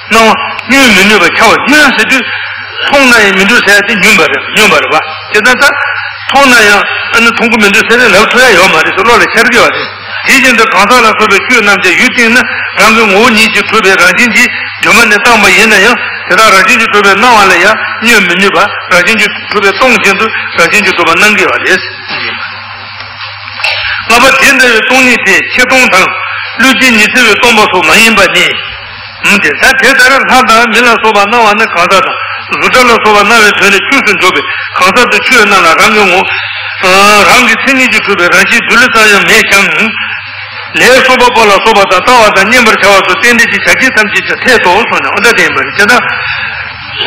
སྣང་བ་བསྙོན་མི་ནུས་པར་འཆར་བ། བསྙོན་ཟེར་དུས་མཐོང་ན་ཡང་མི་འདུག་ཟེར་ཡ་དེ་བསྙོན་པ་རེད། བསྙོན་པ་རེད་པ། དེ་ལྟར་ད་མཐོང་ན་ཡང་ཨ་ནི་མཐོང་གི་མི་འདུག་ཟེར་ནས་ལབ་ཐུབ་ཡ་ཡོད་མ་རེད་ཟེར་བློ་ལ་འཆར་གི་ཡོད་རེད། དེ་བཞིན་དུ་གང་ཟག་ལ་སོགས་པའི་ཆོས་རྣམས་ཀྱང་ཡུལ་སྟེང་ན་རང་གི་ངོ་བོ་ཉིད་ཀྱིས་གྲུབ་པའི་རང་བཞིན་གྱིས་སྒྱུ་མ་ནས་བརྩམས་པ་ཡིན་ན་ཡང་། དེ་དག་རང་བཞིན་གྱིས་གྲུབ་པའི་སྣང་བ་ལ་ཡང་བསྙོན་མི་ནུས་པ། རང་བཞིན་གྱིས་གྲུབ་པས་སྟོང་བཞིན་དུ་རང་བཞིན་གྱིས་གྲུབ་པ་སྣང་གི་ཡོད་རེད། ལྔ་པ་དེ་འདྲ་བའི་སྟོང་ཉིད་དེ་ཆེ་སྟོང་དང་། བློས་བྱས་ཉི་ཚེ་བས་སྟོང་པ་སོགས་མ་ཡིན་པ་ནི། འོན་ཏེ་ད་དེ་ལྟར་ལྷ་དང་མི་ལ་སོགས་པ་སྣང་བ་ནི་གང་ཟག་དང་གཟུགས་སྒྲ་ལ་སོགས་པ་སྣང་བའི་དོན་ནི་ཆོས་སུ་འཇོག་པའི་གང་ཟག་དེ་ཆོས་རྣམས་ལ་རང་གི་ངོ་། རང་གི་མཚན་ཉིད་ཀྱིས་གྲུབ་པའི་རང་བཞིན་རྡུལ་ཙམ་ཡང་མེད་ཀྱང་། ལས་གསོག་པ་པོ་ལ་སོགས་པ་དང་ལྟ་བ་དང་བསྙེན་པར་བྱ་བ་སོགས་རྟེན་འབྲེལ་གྱི་བྱ་བྱེད་ཐམས་ཅད་ཀྱང་འཐད་དོ་གསུངས་ནས། འོ་ད་དེ་ཡིན་པ་རེད། དེ་ལྟར་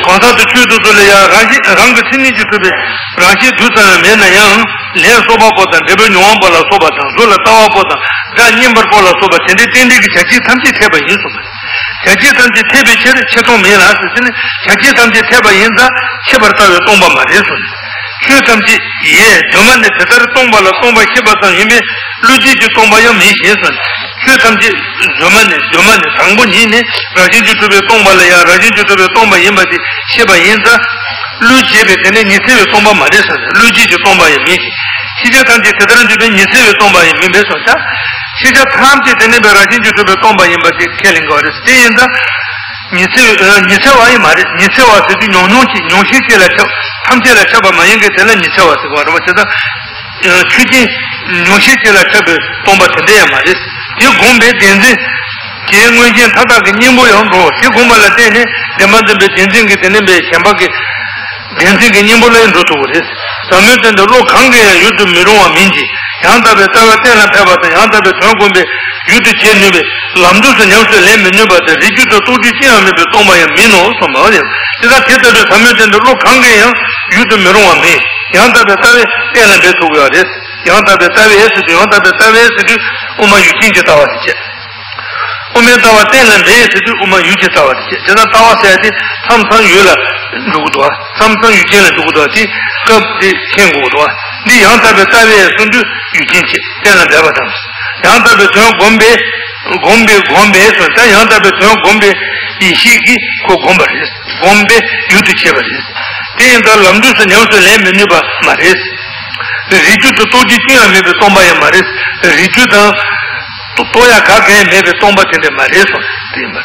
གང་ཟག་དང་ཆོས་དེ་ཚོ་ལ་ཡང་རང་བཞིན་རང་གི་མཚན་ཉིད་ཀྱིས་གྲུབ་པའི་རང་བཞིན་རྡུལ་ཙམ་ཡང་མེད་ན་ཡང་། ལས་གསོག་པ་པོ་དང་འབྲས་བུ་མྱོང་བ་པོ་ལ་སོགས་པ་དང་གཟུགས་ལ་ལྟ་བ་པོ་དང་སྒྲ་སྙན་པར་པོ་ལ་སོགས་པ་དེ་འདྲའི་རྟེན་འབྲེལ་གྱི་བྱ་བྱེད་ཐམས་ཅད་འཐད་པ་ཡིན་གསུངས་པ་རེད། བྱ་བྱེད་ཐམས་ཅད་འཐད་པའི་ཕྱིར་ཆེ་སྟོང་མིན་ལ་ཟེར་ནས། བྱ་བྱེད་ཐམས་ཅད་འཐད་པ་ཡིན་ཙང་ཆེ་བར་ལྟ་བས་སྟོང་པ་མ་རེད་གསུངས་ནས། ཆོས་ཐམས་ཅད་ཡེ་སྒྱུ་མ་ནི་དེ་ལྟར་སྟོང་པ་ལ་སྟོང་པ་ཤེས་པ་ཙམ་ཡིན་པས་བློས་བྱས་ཀྱི་སྟོང་པ་ཡང་མིན་ཞེས་གསུངས་ནས། ཆོས་ཐམས་ཅད་སྒྱུ་མ་ནི་སྒྱུ་མ་ནི་དང་པོ་ཉིད་ནི་རང་བཞིན་གྱིས་གྲུབ་པས་སྟོང་པ་ལ་ཡང་རང་བཞིན་གྱིས་གྲུབ་པས་སྟོང་པ་ཡིན་པ་དེ་ཤེས་པ་ཡིན་ཙང་། བློས་བྱས་པས་དེ་ནི་ཉི་ཚེ་བས་སྟོང་པ་མ་རེད་གསུངས་ནས། བློས་བྱས་ཀྱི་སྟོང་པ་ཡང་མིན་ཞེས། ཤེས་བྱ་ཐམས་ཅད་དེ་ལྟར་འཇོག་པས་ཉི་ཚེ་བས་སྟོང་པ་ཡང་མིན་པས་སོ། ད་ཤེས་བྱ་ཐམས་ཅད་དེ་ནི་པའི་རང་བཞིན་གྱིས་གྲུབ་པས་སྟོང་པ་ཡིན་པ་དེ་ཁས་ལེན་དགོས་པ་རེད། དེ་ཡིན་ཙང་། ཉི་ཚེ་ཨ། ཉི་ཚེ་བ་ཡིན་མ་རེད། ཉི་ཚེ་བ་ཟེར་དུས་ཉུང་ཉུང་ཅིག་ཉུང་ཤས་ཅིག་ལ་ཁྱབ། ཐམས་ཅད་ལ་ཁྱབ་པ་མ་ཡིན་གྱི་དེ་ལ་ཉི་ཚེ་བ་ཟེར་བ་རེད་པ། བྱས་ཙང་། ཨ། ཆོས་ཅན་ཉུང་ཤས་ཅིག་ལ་ཁྱབ་པའི་སྟོང་པ་དེ་འདྲ་ཡང་མ་རེད། དེ་བསྒོམས་པའི་བདེན་འཛིན་གྱི་མངོན་ཞེན་མཐའ་དག་གི་གཉེན་པོ་ཡང་འགྲོ། དེ་བསྒོམས་པ་ལ་བརྟེན་ནས་བདེན་པ་འཛིན་པའི་བདེན་འཛིན་གྱི་དེ་ནི་པའི་ཞེན་པ་གི་བདེན་འཛིན་གྱི་གཉེན་པོ་ལ་ཡང་འགྲོ་ཐུབ་པ་རེད། ཟབ་མོའི་དོན་དུ་བློ་གང་གིས་ཡང་ཡུལ་དུ་མི་རུང་བ་མིན་གྱི། ཡང་དག་པའི་ལྟ་བས་གཏན་ལ་ཕེབས་པ་དང་ཡང་དག་པའི་དོན་བསྒོམས་པས་ཡུལ་དུ་བྱེད་ནུས་པའི་ལམ་དུས་སུ་ཉམས་སུ་ལེན་མི་ནུས་པ་དེ་རིགས་རྒྱུད་དུ་རྟོག་བཅུད་ཅི་ཡང་མེད་པའི་སྟོང་པ་ཡང་མིན་ནོ་གསུངས་པ་རེད། དེ་ལྟར་དེ་ལྟ་བུའི་ཟབ་མོའི་དོན་དུ་བློ་གང་གིས་ཡང་ཡུལ་དུ་མི་རུང་བ་མིན། ཡང་དག་པའི་ལྟ་བས་གཏན་ལ་འབེབས་ཐུབ་ཀྱི་ཡོད་རེད། ཡང་དག་པའི་ལྟ་བས་ཟེར་དུས་ཡང་དག་པའི་ལྟ་བས་ཟེར་དུས་དབུ་མ་ཡུལ་ཅན་གྱི་ལྟ་བ་དེ་བྱས། དབུ་མའི་ལྟ་བ་གཏན་ལ་འབེབས་ཟེར་དུས་དབུ་མ་ཡུལ་གྱི་ལྟ་བ་དེ་བྱས། དེ་ལྟར་ལྟ་བ་ཟེར་ཡ་དེ་མཚམས་མཚམས་ཡུལ་ལ་འགྲོ་གི་འདུག་བ། མཚམས་མཚམས་ཡུལ་ཅན་ལ་འགྲོ་གི་འདུག་བ། དེ་སྐབས་དེ་མཁྱེན་དགོས་ཀྱི་འདུག་བ། འདི་ཡང་དག་པའི་ལྟ་བས་གསུངས་དུས་ཡུལ་ཅན་བྱས་གཏན་ལ་འབེབས་པ་དང་། ཡང་དག་པའི་དོན་བསྒོམས་པས་བསྒོམས་པས་བསྒོམས་པས་སོ། ད་ཡང་དག་པའི་དོན་བསྒོམས་པས་ཡེ་ཤེས་ཀྱིས་ཁོ་བསྒོམས་པ་རེད། བསྒོམས་པས་ཡུལ་དུ་བྱས་པ་རེད། དེ་ཡིན་ཙང་ལམ་དུས་སུ་ཉམས་སུ་ལེན་མི་ནུས་པ་མ་རེད། རིགས་རྒྱུད་དུ་རྟོག་བཅུད་ཅི་ཡང་མེད་པའི་སྟོང་པ་ཡང་མ་རེད། རིགས་རྒྱུད་དང་རྟོག་ཡ་ག་གེ་མེད་པའི་སྟོང་པ་དེ་འདྲ་མ་རེད་གསུངས། དེ་ཡིན་པ།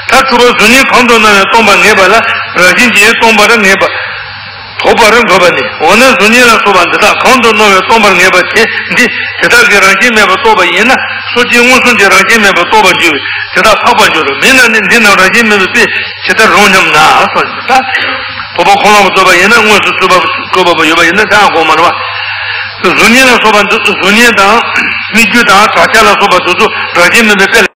ད་འཁྲུལ་པ་གཟུགས་བརྙན་གང་དུ་སྣང་བས་སྟོང་པར་ངེས་པ་ལ་རང་བཞིན་གྱིས་སྟོང་པར་ངེས་པ་དོགས་པར་འགོད་པ་ནི། འོ་ན་གཟུགས་བརྙན་ལ་སོགས་པ་འདི་དག་གང་དུ་སྣང་བས་སྟོང་པར་ངེས་པ་དེ་འདི་དེ་དག་གི་རང་བཞིན་མེད་པར་རྟོགས་པ་ཡིན་ན། སོ་སྐྱེ་མངོན་སུམ་གྱི་རང་བཞིན་མེད་པར་རྟོགས་པར་འགྱུར་བས་དེ་དག་འཕགས་པར་འགྱུར་རོ། མིན་ན་ནི་འདི་རྣམས་རང་བཞིན་མེད་པའི་དཔེ་ཇི་ལྟར་རུང་སྙམ་ན་གསུངས་ཤིང་། ད་དོགས་པ་ཁོ་ན་མ་རྫོགས་པ་ཡིན་ན། དངོས་སུ་རྩོད་པ་རྩོད་པ་པོ་ཡོད་པ་ཡིན་ན་ད་ཡང་དགོངས་མ་རེད་བ། གཟུགས་བརྙན་ལ་སོགས་པ་འདི་གཟུགས་བརྙན་དང་སྨིག་རྒྱུ་དང་བྲག་ཆ་ལ་སོགས་པ་འདི་ཚོ་རང་བཞིན་མེད་པའི་དཔེ་ལ།